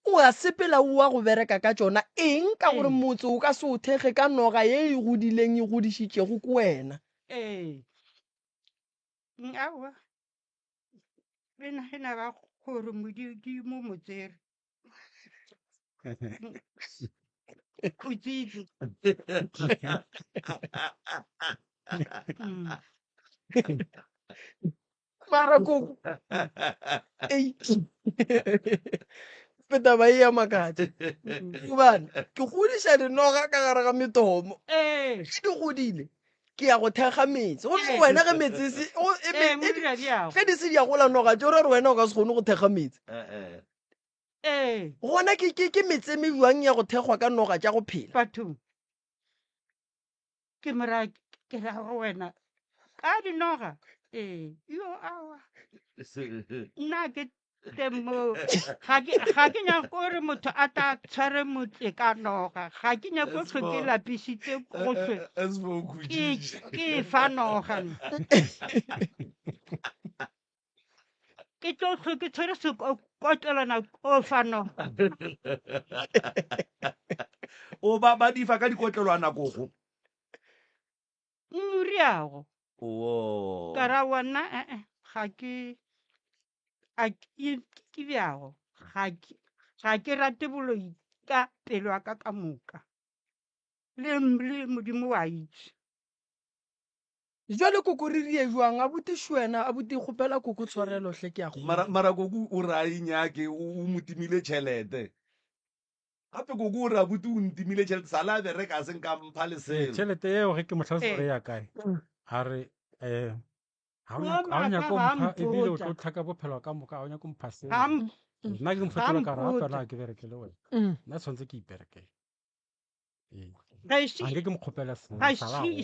o a sepela o wa go bereka ka tšona. Eng? Ka gore motse o ka se o thekge ka noga ye e godileng e godišitšego ke wena. Ee. Aowa. Re nagana ba gore Modimo mo tsere. Khutsitse. Mara koko. Ei. Pe taba e ya makatša. Gobane ke godiša dinoga ka gare ga metomo. Ee. Ge di godile ke ya go thekga metse. Gomme wena ge metse e se e Ee, mo dira di yago. ge di se di ya gola noga tše o ra gore wena o ka se kgone go thekga metse. Ee. Gona ke ke ke metse me bjang ya go thekgwa ka noga tša go phela? Bathong. Ke mora ke ra go wena ka dinoga. Ee, yo awa. Nna ke. teng mo ga ke ga ke nyako gore motho a tla tshware motse ka noga ga ke nyako tlho ke lapisitse go tlhwe ke ke fa noga nna. Ke tlo tlho ke tshwere sekotlelwana ko fa noga. O ba ba di fa ka dikotlelwana koko. Moriago. Oo. Ka ra wa nna eh-eh, ga ke a ke ke bjago ga ke ga ke rate boloi ka pelo ya ka ka moka. Le le Modimo wa itse. Jwale koko re rie jwang abuti Shwena abuti kgopela koko tshwarelo hle ke a go. Mara mara koko o re a e nyake o mo timile tšhelete. Gape koko o re abuti o ntimile tšhelete sa le a bereka a se nka mpha le selo. Tšhelete yeo ge ke mo hlalosetsa gore e ya kae a re um ga o nyake go mpha ebile o tlo tlhaka bophelo ka moka ga o nyake go mpha selo. Nna ke mo fetola ka re gape na ke bereke le wena nna tshwanetse ke iperekele. Ga Anke ke mo kgopela selo sa la gola.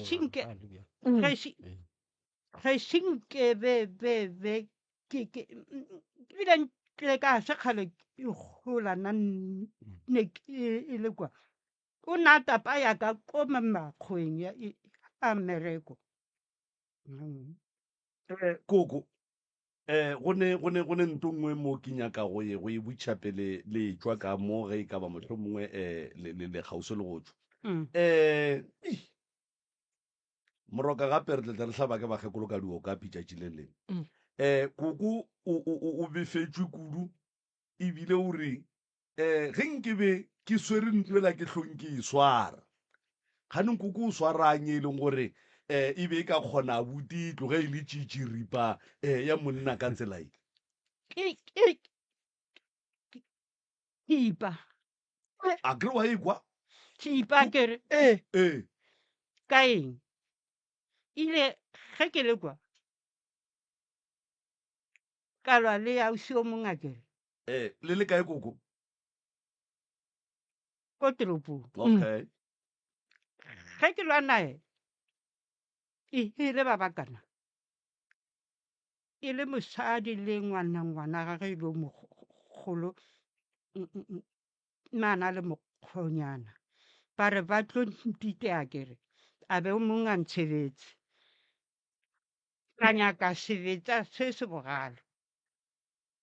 Ga se nke be be be ke ke ebile nkile ka se kgale ke gola nna ne ke e le kwa o na tapa ya ka ko makgweng ya a mmereko. Koko eh go ne go ne go ne nto nngwe mo ke nyaka go ye go e butšha pele le tšwa ka mo ge e ka ba mohlomongwe eh le le le kgauswi le go tšwa. Eh Moroka gape re tletla re hlaba ke bakgekolo ka diokapi tšatši le lengwe. Mm. Eh, koko o, o, o, o befetšwe kudu ebile o re eh, ge nkebe ke swere ntlo ela ke hlong ke e swara. Kganong koko o swarang e leng gore eh, e be e ka kgona abuti e tloge e le tšitširipa eh, ya monna ka tsela e. Ke ke thipa. A kere wa e kwa? Thipa ke re. Ee. Ee. Ka eng? Ile ge ke le kwa ka lwa le ausi o mongwe a kere. Ee, le le kae koko? Ko toropong. Okay. Ge ke lwa nae e ile ba bakana. E le mosadi le ngwana ngwana gagwe e le o mogolo mme a na le mokgonyana. Ba re ba tlo ntitea ke re a be o mongwe a ntshebetse. Ka nyaka sebetsa se se bogale.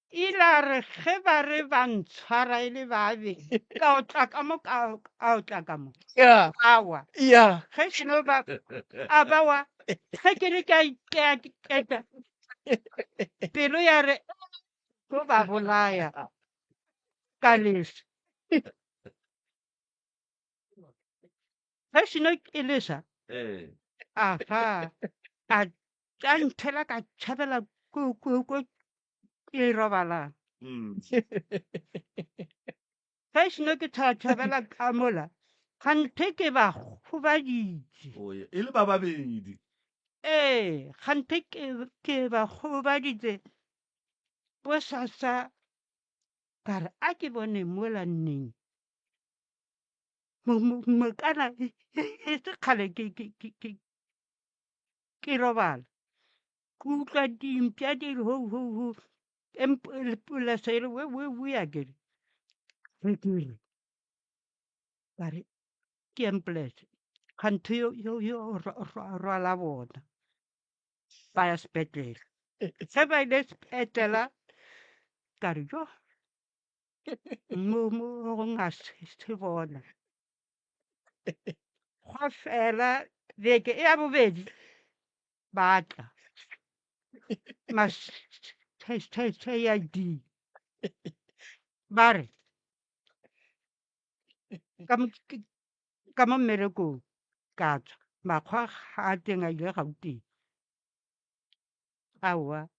Ile a re ge ba re ba ntshwara e le babe ka otla ka mo ka otla ka mo. Yeah. Awa. Yeah. Ge seno ba a ba wa ge ke re ke a itea ke keta pelo ya re tlo ba bolaya ka lesa. Ge seno ke lesa Eh. aha a tša nthela ka tšhabela ko ko ko ke robalang. Mm. Ge seno ke tšhabela ka mola kganthe ke ba gobaditše. Oye, e le ba babedi. Ee, kganthe ke ke ba gobaditše bosasa ka re a ke bone mola nneng. Mokana e se kgale ke ke ke ke ke robala. Ke utlwa dimpša di re ho ho ho polasa e re we we we a ke re ge ke re ba re ke ambulance kganthe yo yo yo rwala bona ba ya sepetlele. Ge ba ile sepetlela ka re jo mo mo go nga se bona. Gwa fela beke e ya bobedi ba tla ma CID ba re ka mo ka mo mmerekong ka tswa makgwa ga a teng a ile Gauteng. Aowa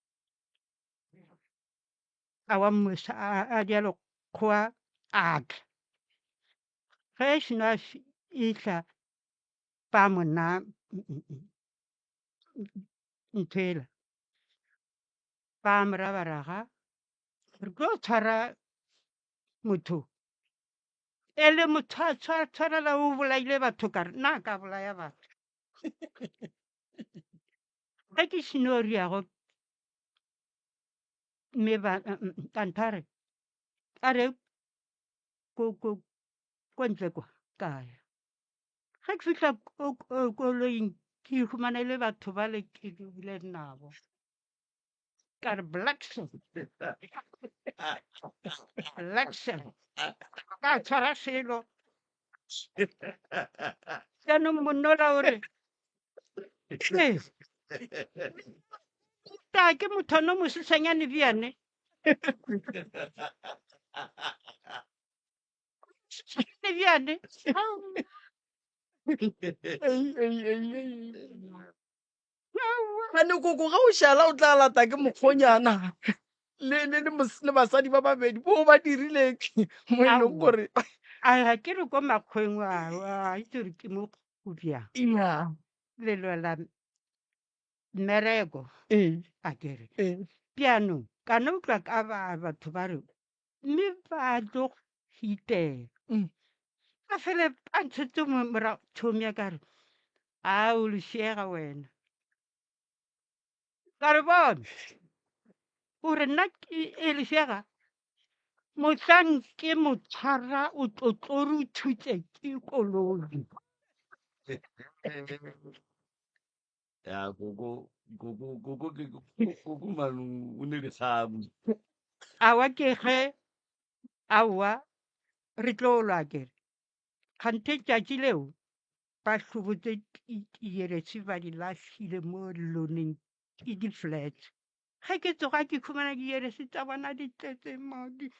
aowa mosadi a lekgowa a tla. Ge seno a fihla ba mo naya ntho ela ba mo raya ba re aga re tlo tshwara motho e le motho a tshwanela o bolaile batho ka re nna ka bolaya batho. Ge ke seno riago Mme ba kantho a re a re ko ko ko ntle kwa ka ya. Ge ke fihla ko koloing ke ikhumana e le batho ba le ke dule nabo. Ka re blackson blackson ka tshwara selo. Jaanong monnola o re ee ta ke motho ano mosesanyane bjane bjane. Gane koko ge o šala o tla lata ke mokgonyana le le le le basadi ba babedi bo ba dirile mo e leng gore a ga ke re ko makgweng a itse gore ke mo go bjang ya le lwela mmereko ee a kere ee bjaanong ka no utlwa ka ba batho ba re mme ba tlo hitela Mm. ka fele a ntshetse morago tšhomi ya ka re a o lešega wena ka re bone o re nna ke e lešega mohlang ke mo tshwara o tlo tlo re o thutse ke koloi Ya koko koko koko ke koko manu o ne dikgang. Aowa ke ge aowa re tlo lwa kere kganthe tšatši leo ba hlobotse dieresi ba di lahlile mo loneng ke di-flats ge ke tsoga ke khumana dieresi tsa bona di tletse madi.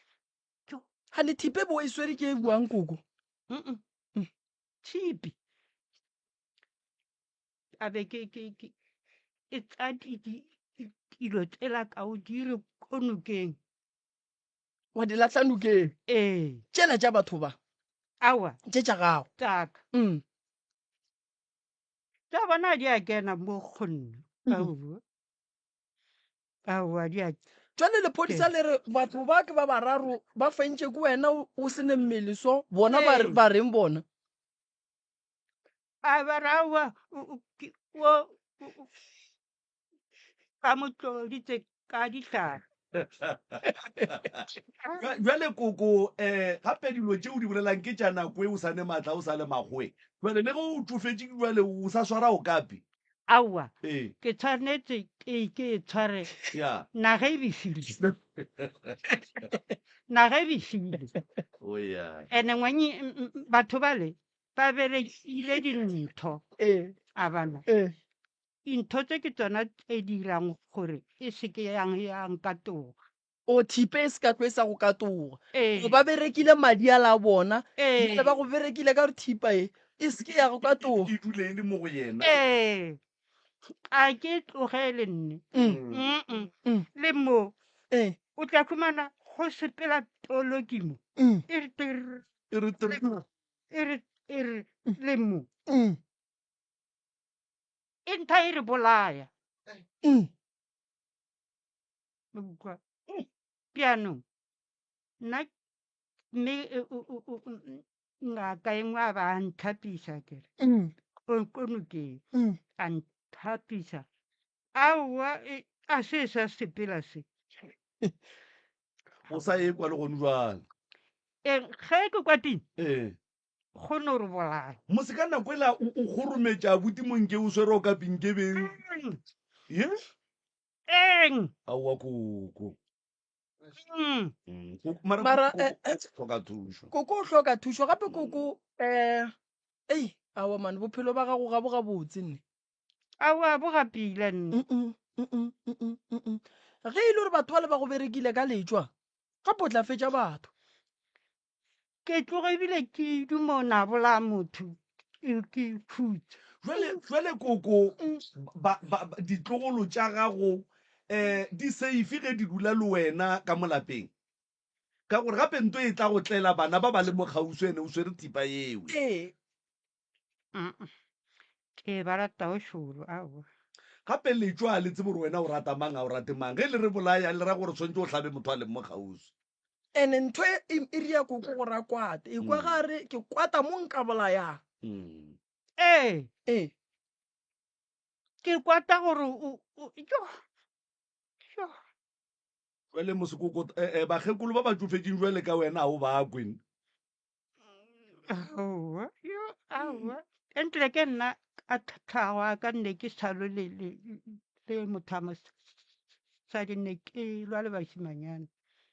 Gane thipe bo e swere ke e buang koko? Mm tshipi a be ke ke ke e tsa di di dilo tsela ka o dire ko nokeng. Wa di lahla nokeng? Ee. Tšela tša batho ba? Aowa. Tše tša gago? Tšaka. Mm. Tša bona di a kena mo go nna. Aowa. Aowa di a. Jwale lephodisa le re batho ba ke ba bararo ba fentše ke wena o se ne mmele so bona ba Ee. ba reng bona? A ba re aowa o o ba mo tloditse ka dihlare. Bjale koko um gape dilo tše o di bolelang ke tša nako e o sa ne maatla o sa le makgoe. Bjale le ge o tšofetše bjale o sa swara okapi? Aowa, Ee. ke tshwanetse ke ke e tshware Ya. naga e befile. Naga e befile. O ya. Ene ngwanyi batho bale ba berekile dintho. Ee. A bana. Ee. Dintho tse ke tsona tse di dirang gore e se ke yang ya nkatoga. O thipe e se ka tlo e sa go katoga. Ee. Go ba berekile madi a la bona. Ee. Bjale ba go berekile ka gore thipa e e se ke ya go katoga. E dule e le mo go yena. Ee. A ke tlogele nne. Mm. Mm. Mm. Le mo. Ee. O tla khumana go sepela toloki mo. Mm. E re tirr. E re tirr. Le mo. E re e re le mo. Mm. E ntha e re bolaya. Mm. Utlwa. Bjaanong nna mme ngaka e nngwe a ba a nthapisa kere Mm. ko nokeng Mm. a nthapisa aowa e, a se sa sepela se O sa ye kwa le gone jwale. E, ge ke kwatile Ee. go no re bolaya. Mose ka nako ela o o kgorometša abuti monke o swere o ka pinkebeng. Eng? Ye? Eng? Aowa koko. Mm. Mm, koko- mara Mara, koko eh, eh, o hloka thušo. Koko o hloka thušo gape koko eh ei aowa man bophelo ba gago ga bo gabotse nne. Aowa bo gapile nne. Mm-mm, mm-mm, mm-mm, mm-mm. Ge e le gore batho bale ba go berekile ka letšwa gape o tla fetša batho. Ke tloga ebile ke duma o na bolaya motho ke ke ikhutša. Jwale jwale koko ba, ba, ba, ditlogolo tša gago eh di safe ge di dula le wena ka mo lapeng? Ka gore gape nto e tla go tlela bana ba ba le mo kgauswi ene o swere thipa yewe. Ee. Mm-mm. Ke ba rata o šoro aowa. Gape letšwa a le tsebe gore wena o rata mang a o rate mang. Ge le re bolaya le ra gore tshwanetse o hlabe motho a leng mo kgauswi. Ene ntho e, e, e ria koko gore a kwate. E kwa Mm. ga a re ke kwata mo nka bolayang. Mm. Ee. Ee. Ke kwata gore o, o, jo, jo. Jwale mosekoko eh, eh, bakgekolo ba ba tšofetšeng jwale ka wena ga o ba kwe. Aowa, yo, aowa. Entle ke nna ka tlhago a ka nne ke sa lwe le, le, le motho a mosadi nne ke lwa le bašimanyana.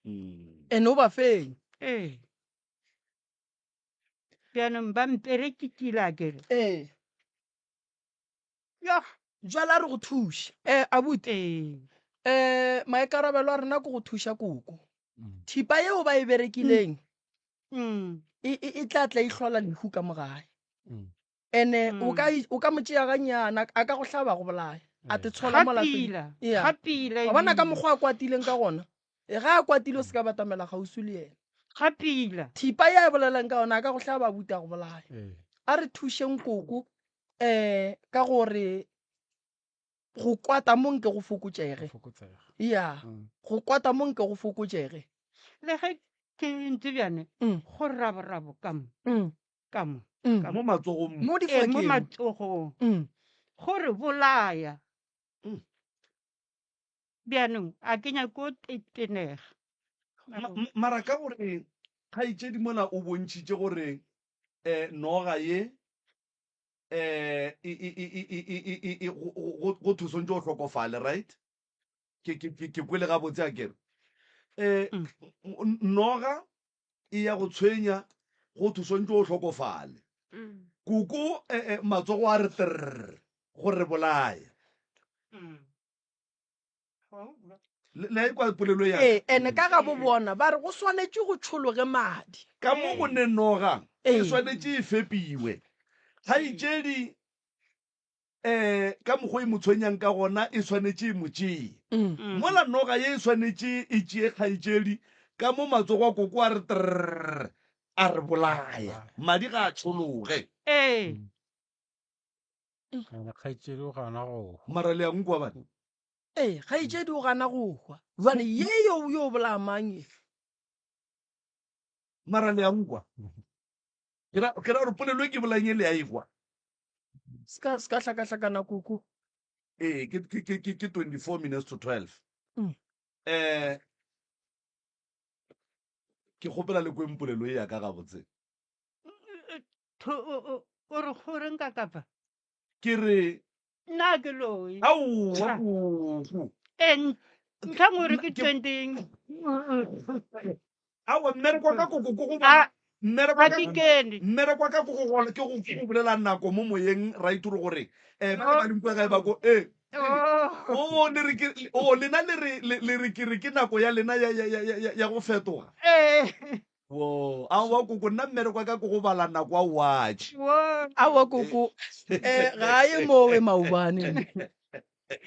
Ene o ba fenya. Ee. Bjanong ba mperekitile a kere. Ee. Yoh. Jwale a re go thuše. Eh, abuti. Ee. Eh, maikarabelo a rena ke go thuša koko. Thipa yeo ba e berekileng Mm. e, e, e tla tla e hlola lehu ka mo gae. Ene o ka o ka mo tšea gannyane a ka go hlaba go bolaya. A te tshola mo lapeng. Gapila. Yeah. Gapila Wa bona ka ebile. mokgwa a kwatileng ka gona. E ga a kwatile o se ka batamela kgauswi le yena. Gapila. Thipa ye a bolelang ka yona a ka go hlaba abuti a go bolaya. Ee. A re thušeng koko um ka gore go kwata mo nke go fokotšege. Fokotsega. Ya, Mm. go kwata mo nke go fokotšege. Le ge ke ntse bjane Mm. go raborabo ka mo Mm. ka mo Mm. ka Mo matsogong Mo mo. Ee, mo difakeng. matsogong. Mm. Go re bolaya. Mm. Bjanong a ke nyake go tenega. Mara ka gore kgaetšedi mola o bontšhitše gore um noga ye um go thwe swantše o hlokofale right? Ke ke ke ke kwele gabotse a kere? Um noga e ya go tshwenya go thwe swantše o hlokofale. Koko matsogo a re trrr go re bolaya. Le a ikwa polelo ya ka? Ee, ene ka gabo bona ba re go swanetše go tšhologe madi. Ka mo go ne noga e Ee. swanetše e fepiwe. Kgaetšedi um ka mokgwa e mo tshwenyang ka gona e swanetše e mo tšee. Mola noga ye e swanetše e tšee kgaetšedi ka mo matsogo a koko a re trrr a re bolaya. Madi ga a tšhologe. Ee. Ene kgaetšedi o gana go hwa. Mara le a nkwa bana? Ee, kgaetšedi o gana go hwa. Jwale ye yo yo bolaya mang ye? Mara le a nkwa? Ke ra ke ra gore polelo e ke bolang e le a e kwa. Se ka se ka hlakahlakana koko. Ee, ke ke ke ke ke 24 minutes to 12. Mm. Eh ke kgopela le kweng polelo e ya ka gabotse. Tho o o o re goreng ka kapa? Ke re Nna ke loi. Aowa koko. Ee, ntlha nngwe re ke 20. Aowa mmereko wa ka koko ke go A mmereko wa ga ka ke kene. mmereko wa ka ke go ke go ke go bolela nako mo moyeng right gore gore eh ba le ba leng kwa gae ba ko eh o le re ke o lena le re le re ke re ke nako ya lena ya ya ya ya go fetoga. Ee. Wo, aowa koko, nna mmereko wa ka ke go bala nako a watch. Wo. Aowa koko, eh, ga a ye mowe maobane.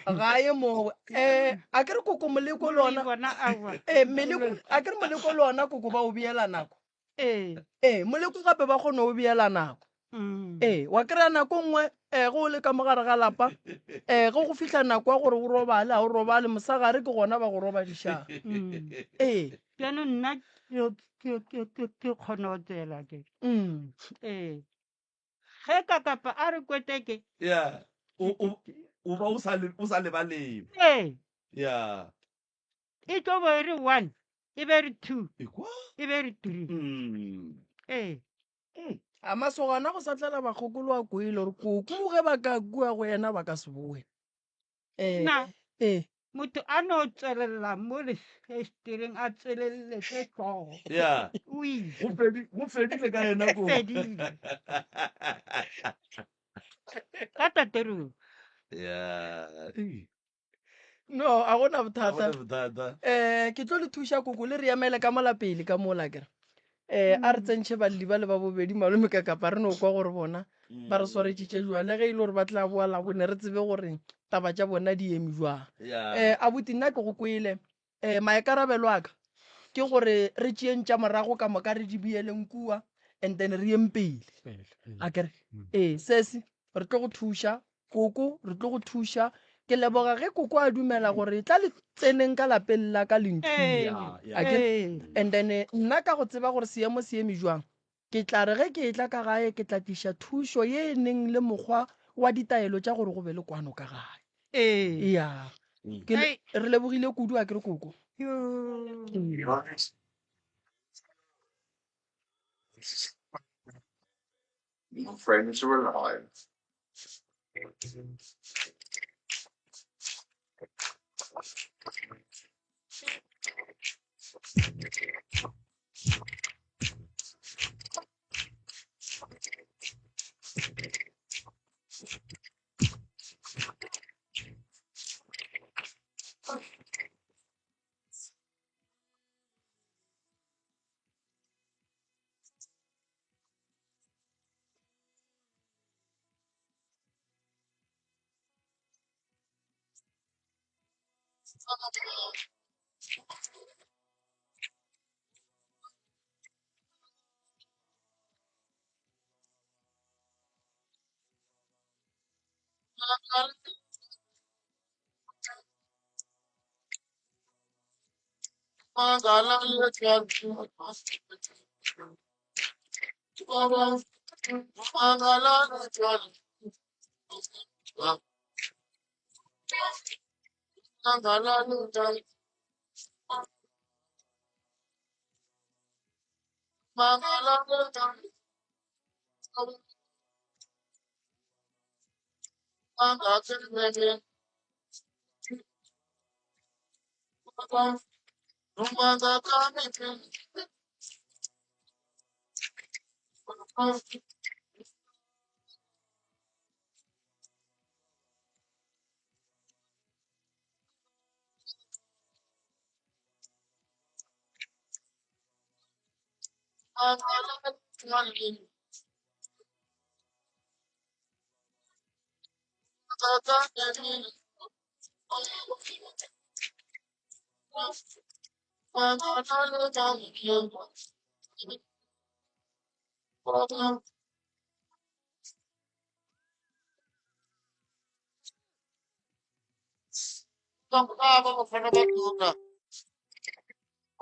Ga a ye mowe. Eh, a ke re koko moleko le ona. Bona aowa. Eh, meleko, a ke re moleko le ona koko ba o beela nako. Ee. Ee, moleko gape ba kgona go beela nako. Mm. Ee, wa kry-a nako nngwe um ge o le ka mo gare ga lapa um ge go fihla nako ya gore o robale ga o robale mosegare ke gona ba go robadišang. Mm. Ee. Bjanong nna ke ke ke ke ke kgona go tsela ke. Mm. Ee. Ge ka kapa a re kweteke. Yeah. O o o ba o sa le o sa lebalebe. Ee. Yeah. E tlo bo e re one, e be re two, Ekwa? e be re three. Mm. Ee. Mm. A masogana go sa tlela bakgokolo a kwele gore koko ge ba ka kua go yena ba ka se boe. Eh, Na eh. motho a no tswelela mo lefestereng a tsweleletse hlogo. Yeah. O ile. Go fedi go fedile ka yena ko. Fedile. Ka taterong. Yeah. Ei. No, a gona Ga bothata. gona bothata. Eh, ke tlo le thuša koko le re emele ka mola pele ka mola kere. Eh, a re tsentšhe balli ba le ba bobedi malome ka kapa re no kwa gore bona ba re swaretšitše jwang le ge e le gore ba tla boa labone re tsebe gore taba tša bona di eme jwang. Yeah. Eh, abuti nna ke go kwele. Eh, maikarabelo a ka ke gore re tšeeng tša morago ka moka re di beeleng kua and then re yeng pele. Pele, ee. A kere? Mm. Ee, sesi re tlo go thuša Koko, re tlo go thuša. Ke leboga ge koko a dumela gore tla le tseneng ka lapeng la ka le nthuša. Yeah, yeah. A kere? Ee. And then eh, nna ka go tseba gore seemo se eme jwang, ke tla re ge ke etla ka gae ke tla tliša thušo ye e neng le mokgwa wa ditaelo tša gore go be le kwano ka gae. Ee. Ya. Ke le- re lebogile kudu a ke re koko. Your friends are alive.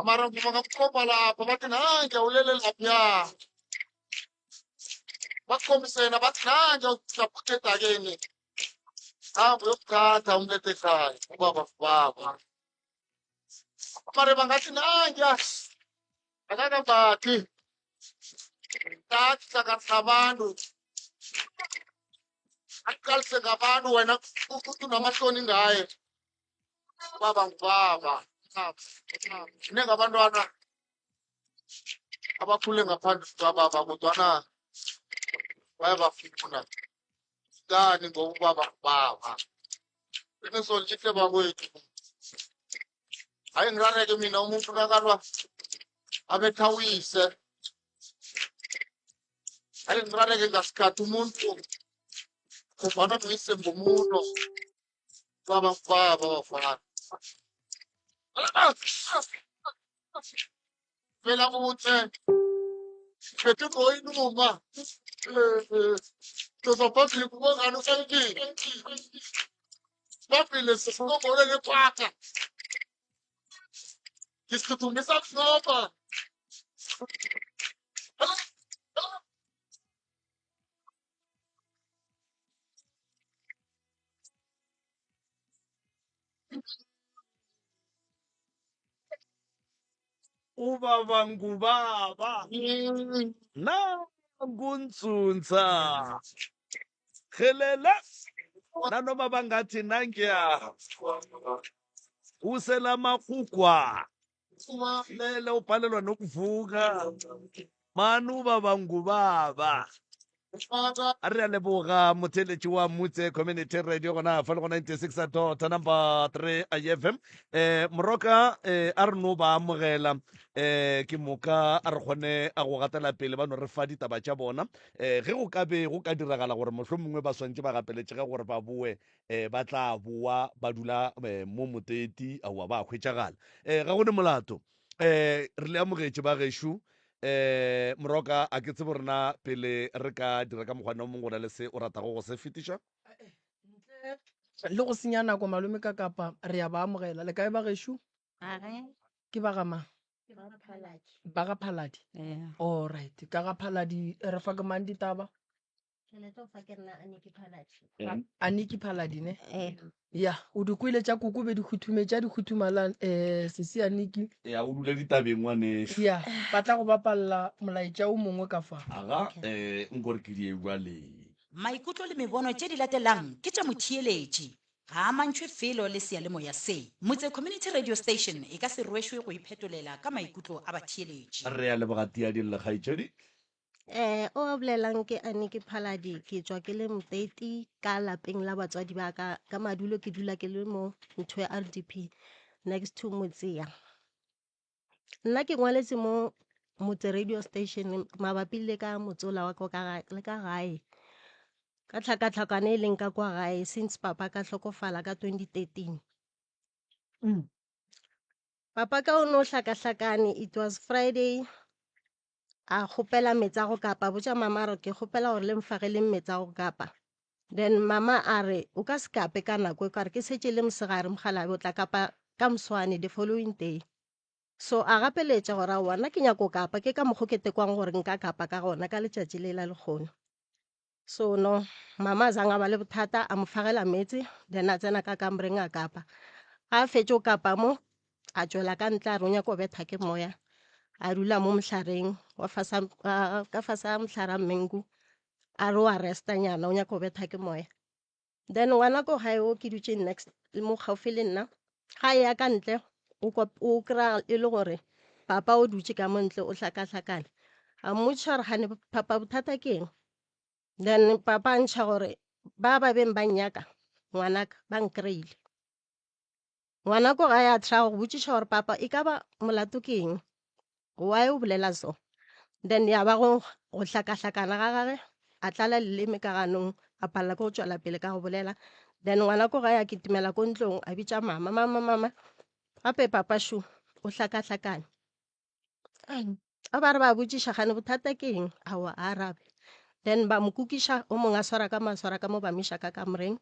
Mara bangamkhomba lapha bathi nange ulele lapha bakukhombisena bathi nange usaphutha edakeni hamba uyokuthatha umlethe ekhaya ubaba baba mara bangathi nange akakambathi tathi hlanganisa abantu aqalise ngabantu wena unamahloni ngaye baba ngubaba ningabantwana abakhule ngaphandle kukababa kodwana bayabafuna kani ngoba ubaba ngubaba qiniso lihle bakwethu hayi ngirareke mina umuntu nakalwa abetha uyise hayi ngirareke ngasikhathi umuntu khumbana noyise ngomuno baba baba bafana phela kuthi phethe ngoyinuma toza phambili kubongani usankile phambili sifuna ngekwakha ngisithuthumisa kunoba Ubaba ngubaba nangunsunsa helele nanoma bangathi nangiya uselamahugwa lele ubhalelwa nokuvuka mani ubaba ngubaba a re a leboga motheletši wa mutse community radio gona fa le go 96 dot number 3 ifm eh moroka eh a re no ba amogela eh ke moka a re kgone a go gatela pele ba no re fa ditaba tša bona eh ge go ka be go ka diragala gore mohlomongwe ba swantše ba gapeletšege gore ba boe eh ba tla boa ba dula eh, mo moteti aowa ba hwetšagala eh ga go ne molato eh re le amogetše ba gešo eh moroka a ke tsebo rena pele re ka dira ka mokgwana o mongwe go na le se o ratago go se fetiša le go senya nako malome ka kapa re ya ba amogela le kae ba gešo ke ba ga mang ba ga phaladi all right ka ga phaladi re fa ke mang ditaba? Ke le tlo fa ke nna Aniki Phaladi. Aniki Phaladi ne? Eh. Ya, o di kwele tša koko be di khuthumetse di khuthumala eh sesi Aniki. Ya o dule ditabeng ngwanešu. Ya, ba tla go bapalla molaetša o mongwe ka fa. Aga eh nkore ke di bjale. Maikutlo le mebono tše di latelang ke tša motheeletši. Ga a amantšhwe felo le seyalemoya se. Motse Community Radio Station e ka se rwešwe go iphetolela ka maikutlo a batheeletši. Re a leboga Tiadillo kgaetšedi. Eh, o a bolelang ke Aniki Phaladi, ke tšwa ke le Moteti ka lapeng la batswadi ba ka. Ka madulo ke dula ke le mo ntho ya RDP next to Motseya. Nna ke ngwaletše mo Motse radio station mabapi le ka motsola wa ka ka le ka gae. Ka tlhakatlhakano e leng ka kwa gae since papa ka hlokofala ka 2013. Papa ka o no hlakahlakane, it was Friday a kgopela meetse a go kapa, a botša mama a re ke kgopela gore le mfageleng meetse a go kapa. Then mama a re o ka se kape ka nako e ka re ke šetše e le mosegare mokgalabje o tla kapa ka moswane the following day. So a gapeletša gore aowa nna ke nyako kapa ke ka mokgo ke tekwang gore nka kapa ka gona ka letšatši le la lekgono. So no mama a zang a ba le bothata a mo fagela meetse then a tsena ka kamoreng a kapa. Ga a fetše o kapa mo a tšwela ka ntle a re o nyaka go betha ke moya a dula mo mohlareng wa fasa ka fase ga mohlare wa mengu a re o a resta nyana o nyaka go betha ke moya. Then ngwana ko gae o ke dutše next mo gaufi le nna ga e ya ka ntle o kry-a e le gore papa o dutše ka mo ntle o hlakahlakane. A mmotšiša gore kgane papa bothata ke eng, then papa a ntšha gore ba ba beng ba nnyaka ngwanaka ba nkry-ile. Ngwana ko gae a try go botšiša gore papa e ka ba molato ke eng, why o bolela so. Then ya ba go go hlakahlakana ga gage a tlala leleme ka ganong a palela ke go tšwela pele ka go bolela. Then ngwana ko gae a kitimela ko ntlong a bitša mama, mama mama gape papa šo o hlakahlakane. A ba re ba botšiša gane bothata ke eng, aowa a arabe. Then ba mo kukiša, o mongwe a swara ka mo a swara ka mo ba mo iša ka kamoreng,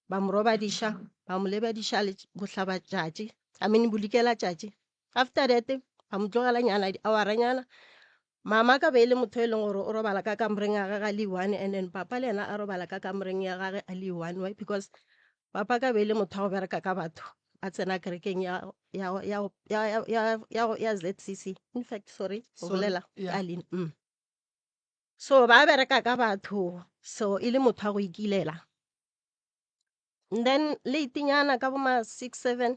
ba mo robadiša, ba mo lebadiša bohlabatšatši, I mean bodikelatšatši. After that ba mo tlogela nyana di-hour-a nyana. Mama ka be e le motho e leng gore o robala ka kamoreng ya gage a le one and then papa le yena a robala ka kamoreng ya gage a le one. Why? Because Papa ka be e le motho wa go bereka ka batho, a tsena kerekeng ya ya ya ya ya ya ya ZCC. In fact, sorry, go bolela ka leina. So ba bereka ka batho, so e le motho wa go ikilela. And then late nyana ka bo ma 6 7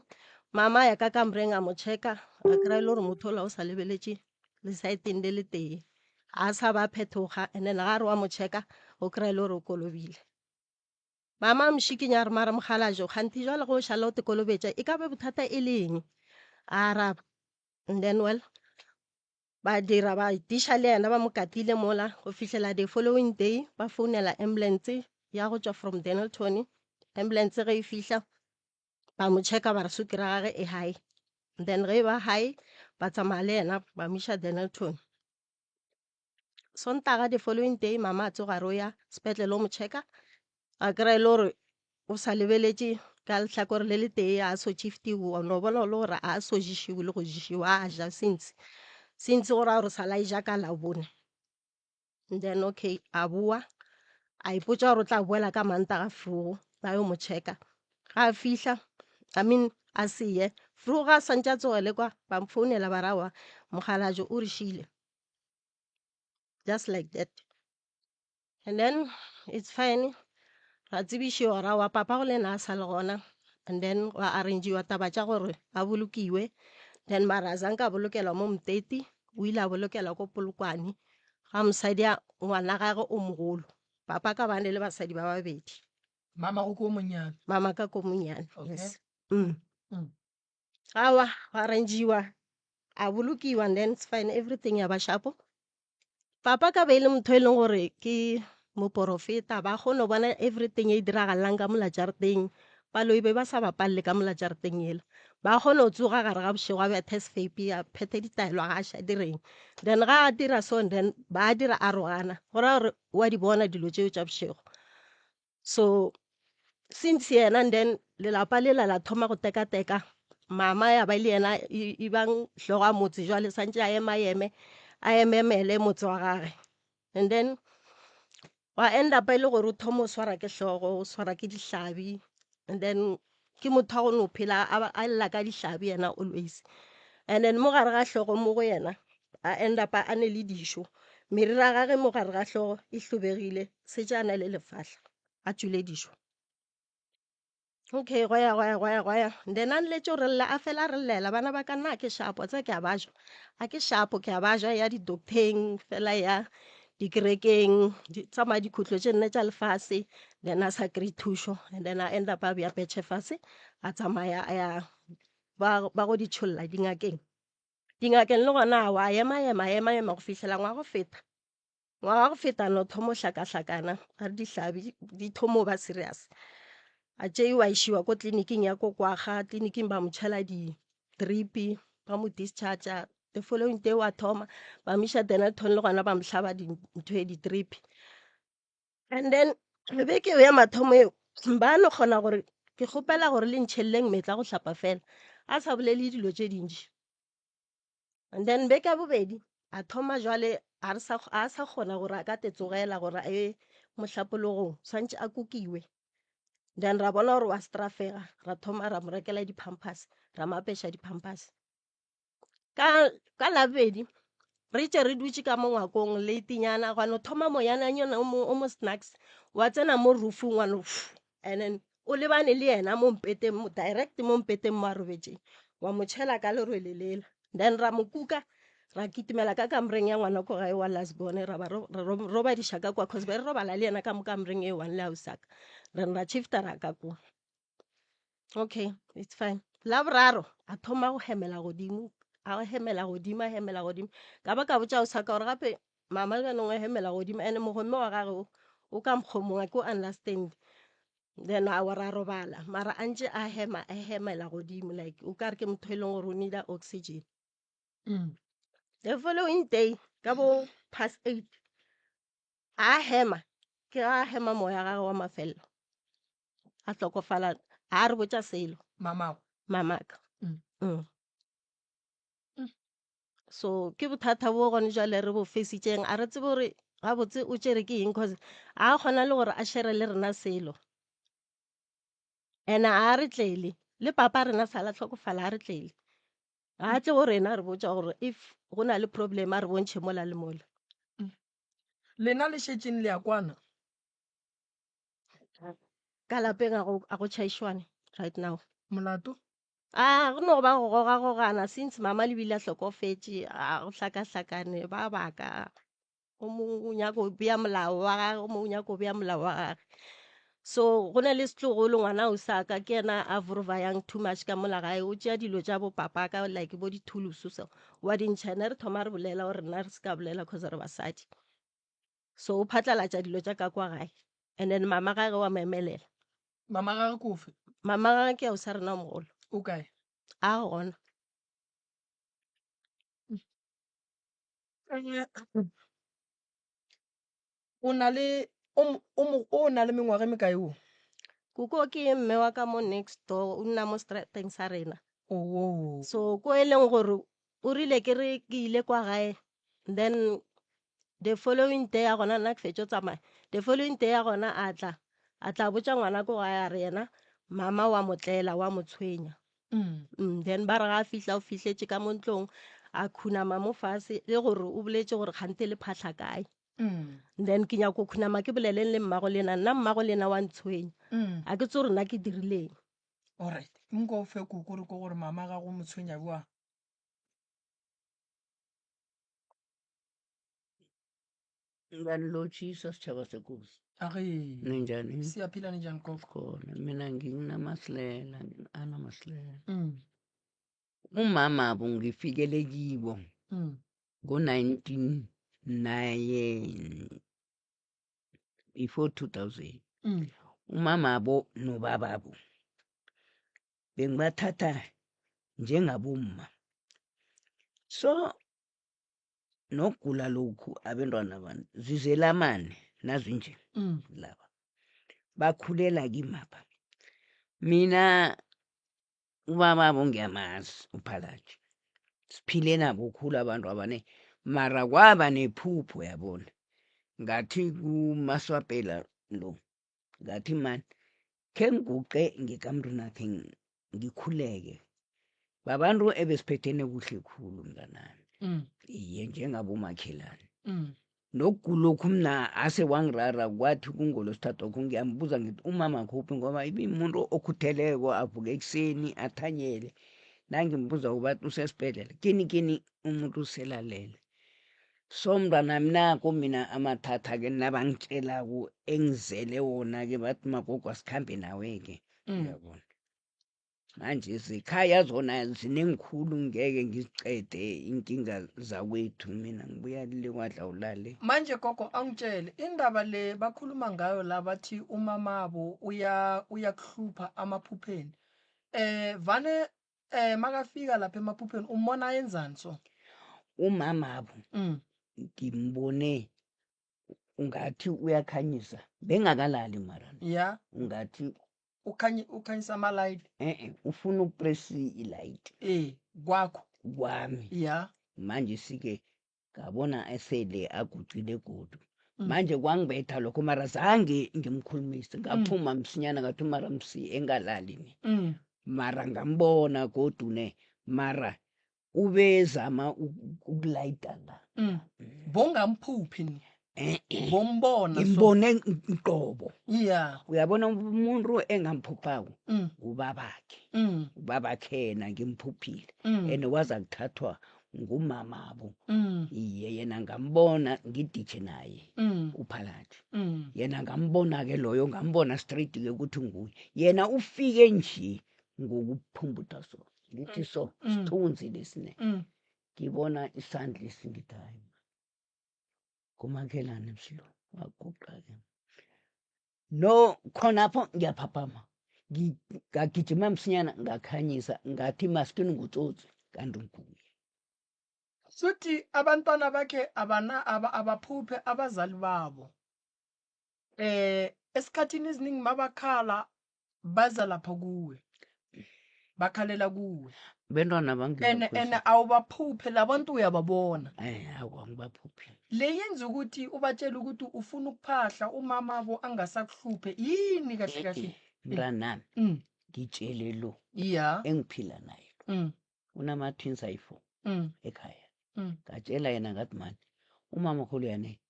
mama ya ka kamoreng a mo checka, a kry-a e le gore motho ola o sa lebeletše le saeteng le le tee. Ga a sa ba phethoga and then ga a re wa mo checka o kry-a e le gore o kolobile. Mama a mo šikinya a re, Mara mokgalabje, kganthe jwale ge o šala o te kolobetša e ka be bothata e le eng? A araba. And then well, ba dira ba itiša le yena ba mo katile mola go fihlela the following day ba founela ambulance ya go tšwa from Dennilton. Ambulance ge e fihla ba mo checka ba re sukiri ya gage e high. Then ge e ba high ba tsamaya le yena ba mo iša Dennilton. Sontaga the following day mama a tsoga re o ya sepetlele o mo checka a kry-a e le gore o sa lebeletše ka lehlakore le le tee a so shiftiwe wa no bona le gore a so ješiwe le go ješiwa a ja since since go raya gore sa la e ja ka Labone. Then okay a boa a ipotša gore o tla boela ka Mantaga vroeg ba yo mo checka. Ga a fihla I mean a se ye vroeg ga a swantše a tsogele kwa ba mfounela ba re aowa mokgalabje o re šile. Just like that. And then it's fine. Ra tsebišiwa gore aowa papa go le yena a sa le gona. And then gwa arrange-iwa taba tša gore a bolokiwe. Then mara a zanka a bolokelwa mo Mteti, o ile a bolokelwa ko Polokwane ga mosadi a ngwana gagwe o mogolo. Papa ka bane le basadi ba babedi. Mama go ko monnyane. Mama ka ko monnyane. Okay. Yes. Aowa, gwa arrange-iwa a bolokiwa and then it's fine everything ya ba sharp. Papa ka be e le motho e leng gore ke moporofeta ba kgone go bona everything e diragalang ka mola jarateng. Baloi be ba sa bapalele ka mola jarateng yela. Ba kgone go tsoga gare ga bošego a bethe sefepi a phethe ditaelo a gaša direng. Then ga a dira so then ba dira a rogana go raya gore wa di bona dilo tšeo tša bošego. So since yena and then lelapa lela la thoma go tekateka mama ya ba le yena e bang hlogo ya motse jwale swantše a ema eme a ememele motse wa gage and then Wa end up e le gore o thoma o swara ke hlogo, o swara ke dihlabi and then ke motho wa go no phela a lla ka dihlabi yena always. And then mo gare ga hlogo mo go yena a end up a ne le dišo, meriri ya gage mo gare ga hlogo e hlobegile, setše a na le lefahla, a tšwile dišo. Okay, gwa ya gwa ya gwa ya gwa ya. Then a nletše o re lla, a fela a re llela, bana ba ka nna a ke shapo, tse ke a ba ja. A ke shapo, ke a ba ja ya di-docteng, fela ya dikerekeng, di tsamaya dikhutlo tše nne tša lefase, then a sa kry thušo, and then a end up a bea petšhe fase, a tsamaya a ya ba, ba go di tšholla dingakeng. Dingakeng le gona awa, a ema ema, a ema ema go fihlela ngwaga go feta. Ngwaga wa go feta no thomo hlakahlakana a re dihlabi di thomo ba serious. A tšeiwa a išiwa ko tleliniking ya ko Kwagga, tleliniking ba mo tšhela di-drip, ba mo discharge-a. The following day wa thoma, ba mo iša Dennilton le gona ba mo hlaba ntho e di-drip. And then beke eo ya mathomo eo ba no kgona gore ke kgopela gore le ntšheleleng meetse a go hlapa fela, a sa bolele dilo tše dintši. And then beke ya bobedi a thoma jwale a re sa a sa kgona gore a ka te tsogela gore a ye mohlapologong swantše a kukiwe. Then ra bona gore wa strafega, ra thoma ra mo rekela di-pampers, ra mo apeša di-pampers. Ka ka labobedi re tše re dutše ka mo ngwakong late-nyana gwa no thoma moyananyana o mo o mo snacks wa tsena mo roofong wa no and then o lebane le yena mo mpeteng mo direct mo mpeteng mo a robetšeng wa mo tšhela ka lerwele lela then ra mo kuka ra kitimela ka kamoreng ya ngwana ko gae wa last born ra ba ra robadiša ka kwa cause be re robala le yena ka mo kamoreng e one le ausaka then ra shifta ra ka kwa okay it's fine la boraro a thoma go hemela godimo a hemela godimo a hemela godimo ka ba ka botša ausaka gore gape mama jaanong o hemela godimo and mogomme wa gage o o ka mokgwa mongwe ke o understand then a wa ra robala mara a ntše a hema a hemela godimo like o ka re ke motho e leng gore o needa oxygen The following day ka bo past 8 a hema ke a hema moya gage wa mafelelo a hlokofala a re botša selo mamago mamaka So ke bothata bo gone jwale re bo fesitšeng a re tsebe gore gabotse o tšere ke eng cause a kgona le gore a shere le rena selo and a re tlele le papa rena sala tlhokofala a re tlele a tle go rena re botša gore if go na le problem a re bontšhe mola le mola. Lena le šetšeng le a kwana? Ka lapeng a go tšhaišwane right now. Molato? A go no ba go gogagogana since mama le bile a hlokofetše a go hlakahlakane ba baka o mongwe o nyaka go bea molao wa gage o mongwe o nyaka go bea molao wa gage so go na le setlogolo ngwana o sa ka ke yena a vorvayang too much ka mola gae o tšea dilo tša bo papa ka like bo dithulusu so wa di ntšha ene re thoma re bolela gore nna re se ka bolela cause re basadi so o phatlalatša dilo tša ka kwa gae and then mama gage wa mo emelela Mama gage ke ofe? Mama gage ke ausi a rena o mogolo. O kae? A gona. O na le o o o na le mengwaga e mekae o? Koko ke mme wa ka mo next door, o nna mo strateng sa rena. Oh. So ko e leng gore o rile ke re ke ile kwa gae then the following day ya gona nna ke fetšo tsamaya the following day ya gona a tla a tla botša ngwana ko gae a re yena mama wa mo tlela wa mo tshwenya then ba re ga a fihla o fihletše ka mo ntlong a khunama mo fase le gore o boletše gore kgante le phahla kae then ke nyako khunama ke boleleng le mmago lena nna mmago lena wa ntshwenya a ke tse gore nna ke dirileng Alright, nko o fe koko re ko gore mama gago mo tshwenya bjang. Ngiyanilotjhisa sitjhaba sekosi. Age. Ninjani? Siyaphila ninjani gogo? Khona mina nginamasilela, ngina Masilela. Umama abo ngifikele kibo ngo-1909 before 2000. Umama abo nobababo bengibathatha njengabomma. So nokugula lokhu abentwana bani zizelamane nazinje laba bakhulela kimapha. Mina ubababo ngiyamazi uphalaji siphile nabo khulu abantu abane mara kwaba nephupho yabona. Ngathi kuMaswapela lo, ngathi mani khe ngiguqe ngekamrwini akhe ngikhuleke. Babantu ebesiphethene kuhle khulu mntanami. Iye, njengabomakhelane. Nokugulokhu mna ase wangirara kwathi kungolosithathu okhu ngiyambuza ngithi umama khuphi ngoba ibimuntu okhutheleko avuke ekuseni athanyele. Nangimbuza ubathi usesibhedlela kini kini umuntu uselalele. So mntwanami nako mina amathatha-ke nabangitshelako engizele wona-ke bathi magogo asikhambe nawe-ke. Uyabona. Manje zekhaya zona zinengikhulu ngeke ngiziqede inkinga zakwethu mina ngibuya le kwadla ulale. Manje gogo angitshele indaba le bakhuluma ngayo la bathi umamabo uya uyakuhlupha amaphupheni. Eh vane eh makafika lapha emaphupheni umbona ayenzani so? Umamabo ngimbone ungathi uyakhanyisa bengakalali mara. Yeah. Ungathi Ukhanyi ukhanyisa ama light. Eh ufuna ukupress i-light. Eh kwakho. Kwami. Yeah. Manje sike ngabona esele aguqile godu. Manje kwangibetha lokho mara zange ngimkhulumise ngaphuma msinyana ngathi mara msi engalali ni. Mara ngambona godu ne mara ubezama ukulayita la. Bongamphuphi ni. Eh-eh. Bombona so. Ngimbone qobo. Yeah. Uyabona umuntu engamphuphako ngubabakhe. Ubabakhe yena ngimphuphile. Ene waza kuthathwa ngumamabo. Iye yena ngambona ngiditshe naye uphakathi. Yena ngambona ke loyo ngambona straight ke ukuthi nguye. Yena ufike nje ngokuphumbutha so. Ngithi so sithunzi lesine. Ngibona isandla esingithi hayi. Kumakhelwane msilo waguqa ke. No khonapho ngiyaphaphama. Ngagijima msinyana ngakhanyisa ngathi maskini ngutsotsi kanti nguye. Suthi abantwana bakhe abana abaphuphe abazali babo. Eh esikhathini eziningi mabakhala baza lapha kuwe. Bakhalela kuwe. Bentwana bangi. Ene ene awubaphuphe labantu uyababona. Eh awu angibaphuphi. Le yenza ukuthi ubatshele ukuthi ufuna ukuphahla umama bo angasakuhluphe yini kahle kahle. Mntanami. Ngitshele lo. Yeah. Engiphila naye. Unama twins ayi-4. Ekhaya. Ngatshela yena ngathi mani umama khulu yane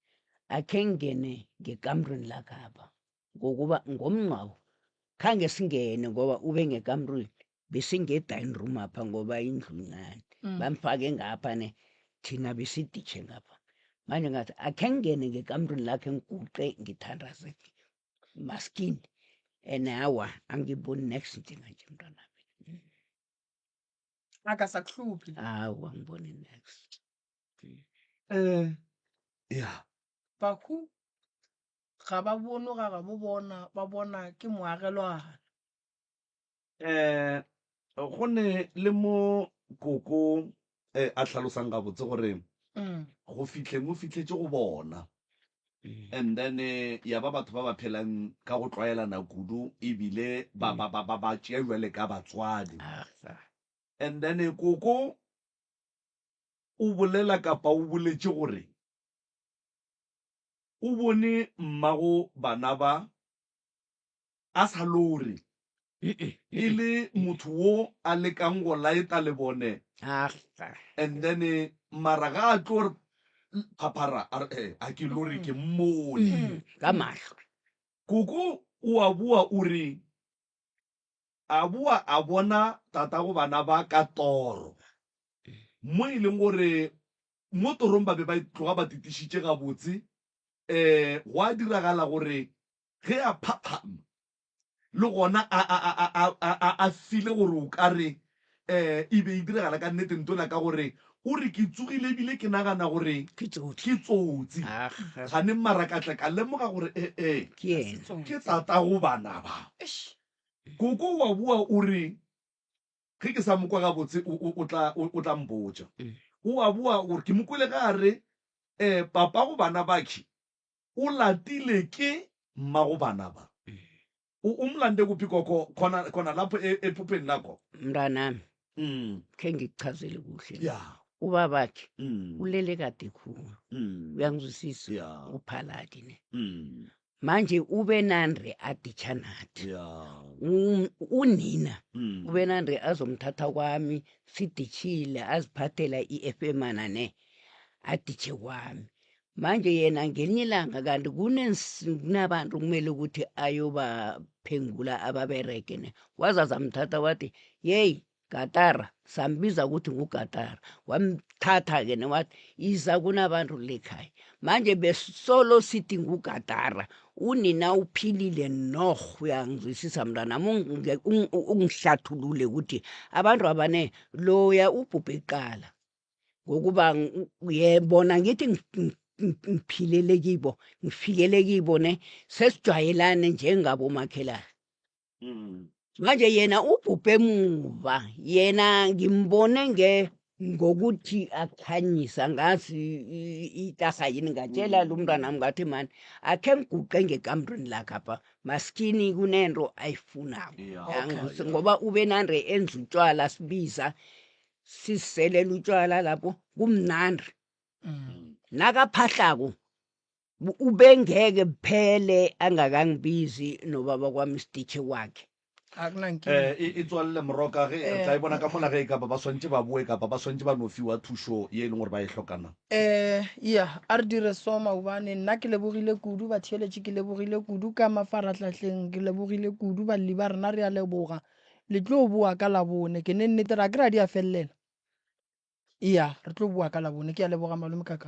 akhe ngene ngekamrweni lakhapha ngokuba ngomngcwabo khange singene ngoba ube ngekamrweni besinge dining room apha ngoba indlu incane. Bamfake ngapha ne thina besiditshe ngapha. Manje ngathi akhe ngene ngekamrweni lakhe ngiguqe ngithandaze maskini. Ene awa angiboni next njenganje mntwanami. Akasakuhluphi. Awa angiboni next. Yeah. Bakhu ga ba bone ga ga bo bona ba bona ke moagelwana. Go ne le mo koko a hlalosang gabotse gore go fihleng o fihletše go bona. And then ya ba batho ba ba phelang ka go tlwaelana kudu ebile ba ba ba ba tšea jwale ka batswadi. And then koko o bolela kapa o boletše gore o bone mmago bana ba a sa lore e le motho wo a lekang go laeta lebone and then mara ga a tlo re phaphara a re eh, a ke lore ke mmone ka mahlo. Koko o a boa o re a boa a bona tatago bana ba ka toro mo e leng gore mo torong ba be ba tloga ba titišitše gabotse um gwa diragala gore ge a phaphama le gona a, a, a, a, a, a, a file gore o ka re um e be e diragala ka nnete ntola ka gore o re ke tsogile ebile ke nagana gore Ke tsotsi. ke tsotsi. Aga. Gane mara ka tla ka lemoga gore ee Ke yena. ke tatago bana ba. Eish. Koko wa boa o re ge ke sa mo kwa gabotse o, o, o tla, o, o tla mpotša. O a boa gore ke mo kwele ge a re um papago bana bakhe o latile ke mmago bana ba. O, o mlande kuphi gogo? Khona, khona lapho e, ephupheni lakho? Mntanami, khe ngikuchazele kuhle. Ya. Ubabakhe Mm. ulele kade khulu. Mm. Uyangizwisisa? Yeah. Uphaladi ne. Mm. Manje ube nandre aditsha nathi. Yeah. Unina Mm. ube nandre azomthatha kwami sidishile aziphathela i-efemana ne aditshe kwami. Manje yena ngelinye ilanga kanti kunabantu kumele ukuthi ayobaphengula ababerege ne. Wazaza mthatha wathi, "Yeyi Gatara," sambiza ukuthi nguGatara. Wamthatha-ke ne wathi, "Iza kunabantu lekhaya." Manje besolo sithi nguGatara. Unina uphilile noh uyangizwisisa mntwanami ungihlathulule ukuthi abantu abane loya ubhubhe kuqala. Ngokuba yebona ngithi ngiphilele kibo, ngifikele kibo ne sesijwayelane njengabomakhelwane. Manje yena ubhubhe emuva, yena ngimbone nge ngokuthi akhanyisa ngazi itarha yini ngatshela lo mntwanami ngathi mani akhe ngiguqe ngekamrweni lakhapha maskini kunento ayifunako. Yeah. Angizi- Okay. Ngoba ube nande enza utshwala sibiza siselela utshwala lapho kumnandi. Nakaphahlako ubengeke buphele angakangibizi nobaba kwami sititjhe kwakhe. Akunankinga. Eh, e tswalele moroka ge re tla e bona ka mola ge e kapa ba swantše ba boe kapa ba swantše ba no fiwa thušo ye e leng gore ba e hlokana. Ya, a re dire so maobane. Nna ke lebogile kudu, batheeletši ke lebogile kudu ka mafarahlahleng, ke lebogile kudu balli ba rena, re a leboga. Le tlo boa ka Labone, ke ne nnete ra kry-a di a fellela. Ya, re tlo boa ka Labone. Ke a leboga malome kaka.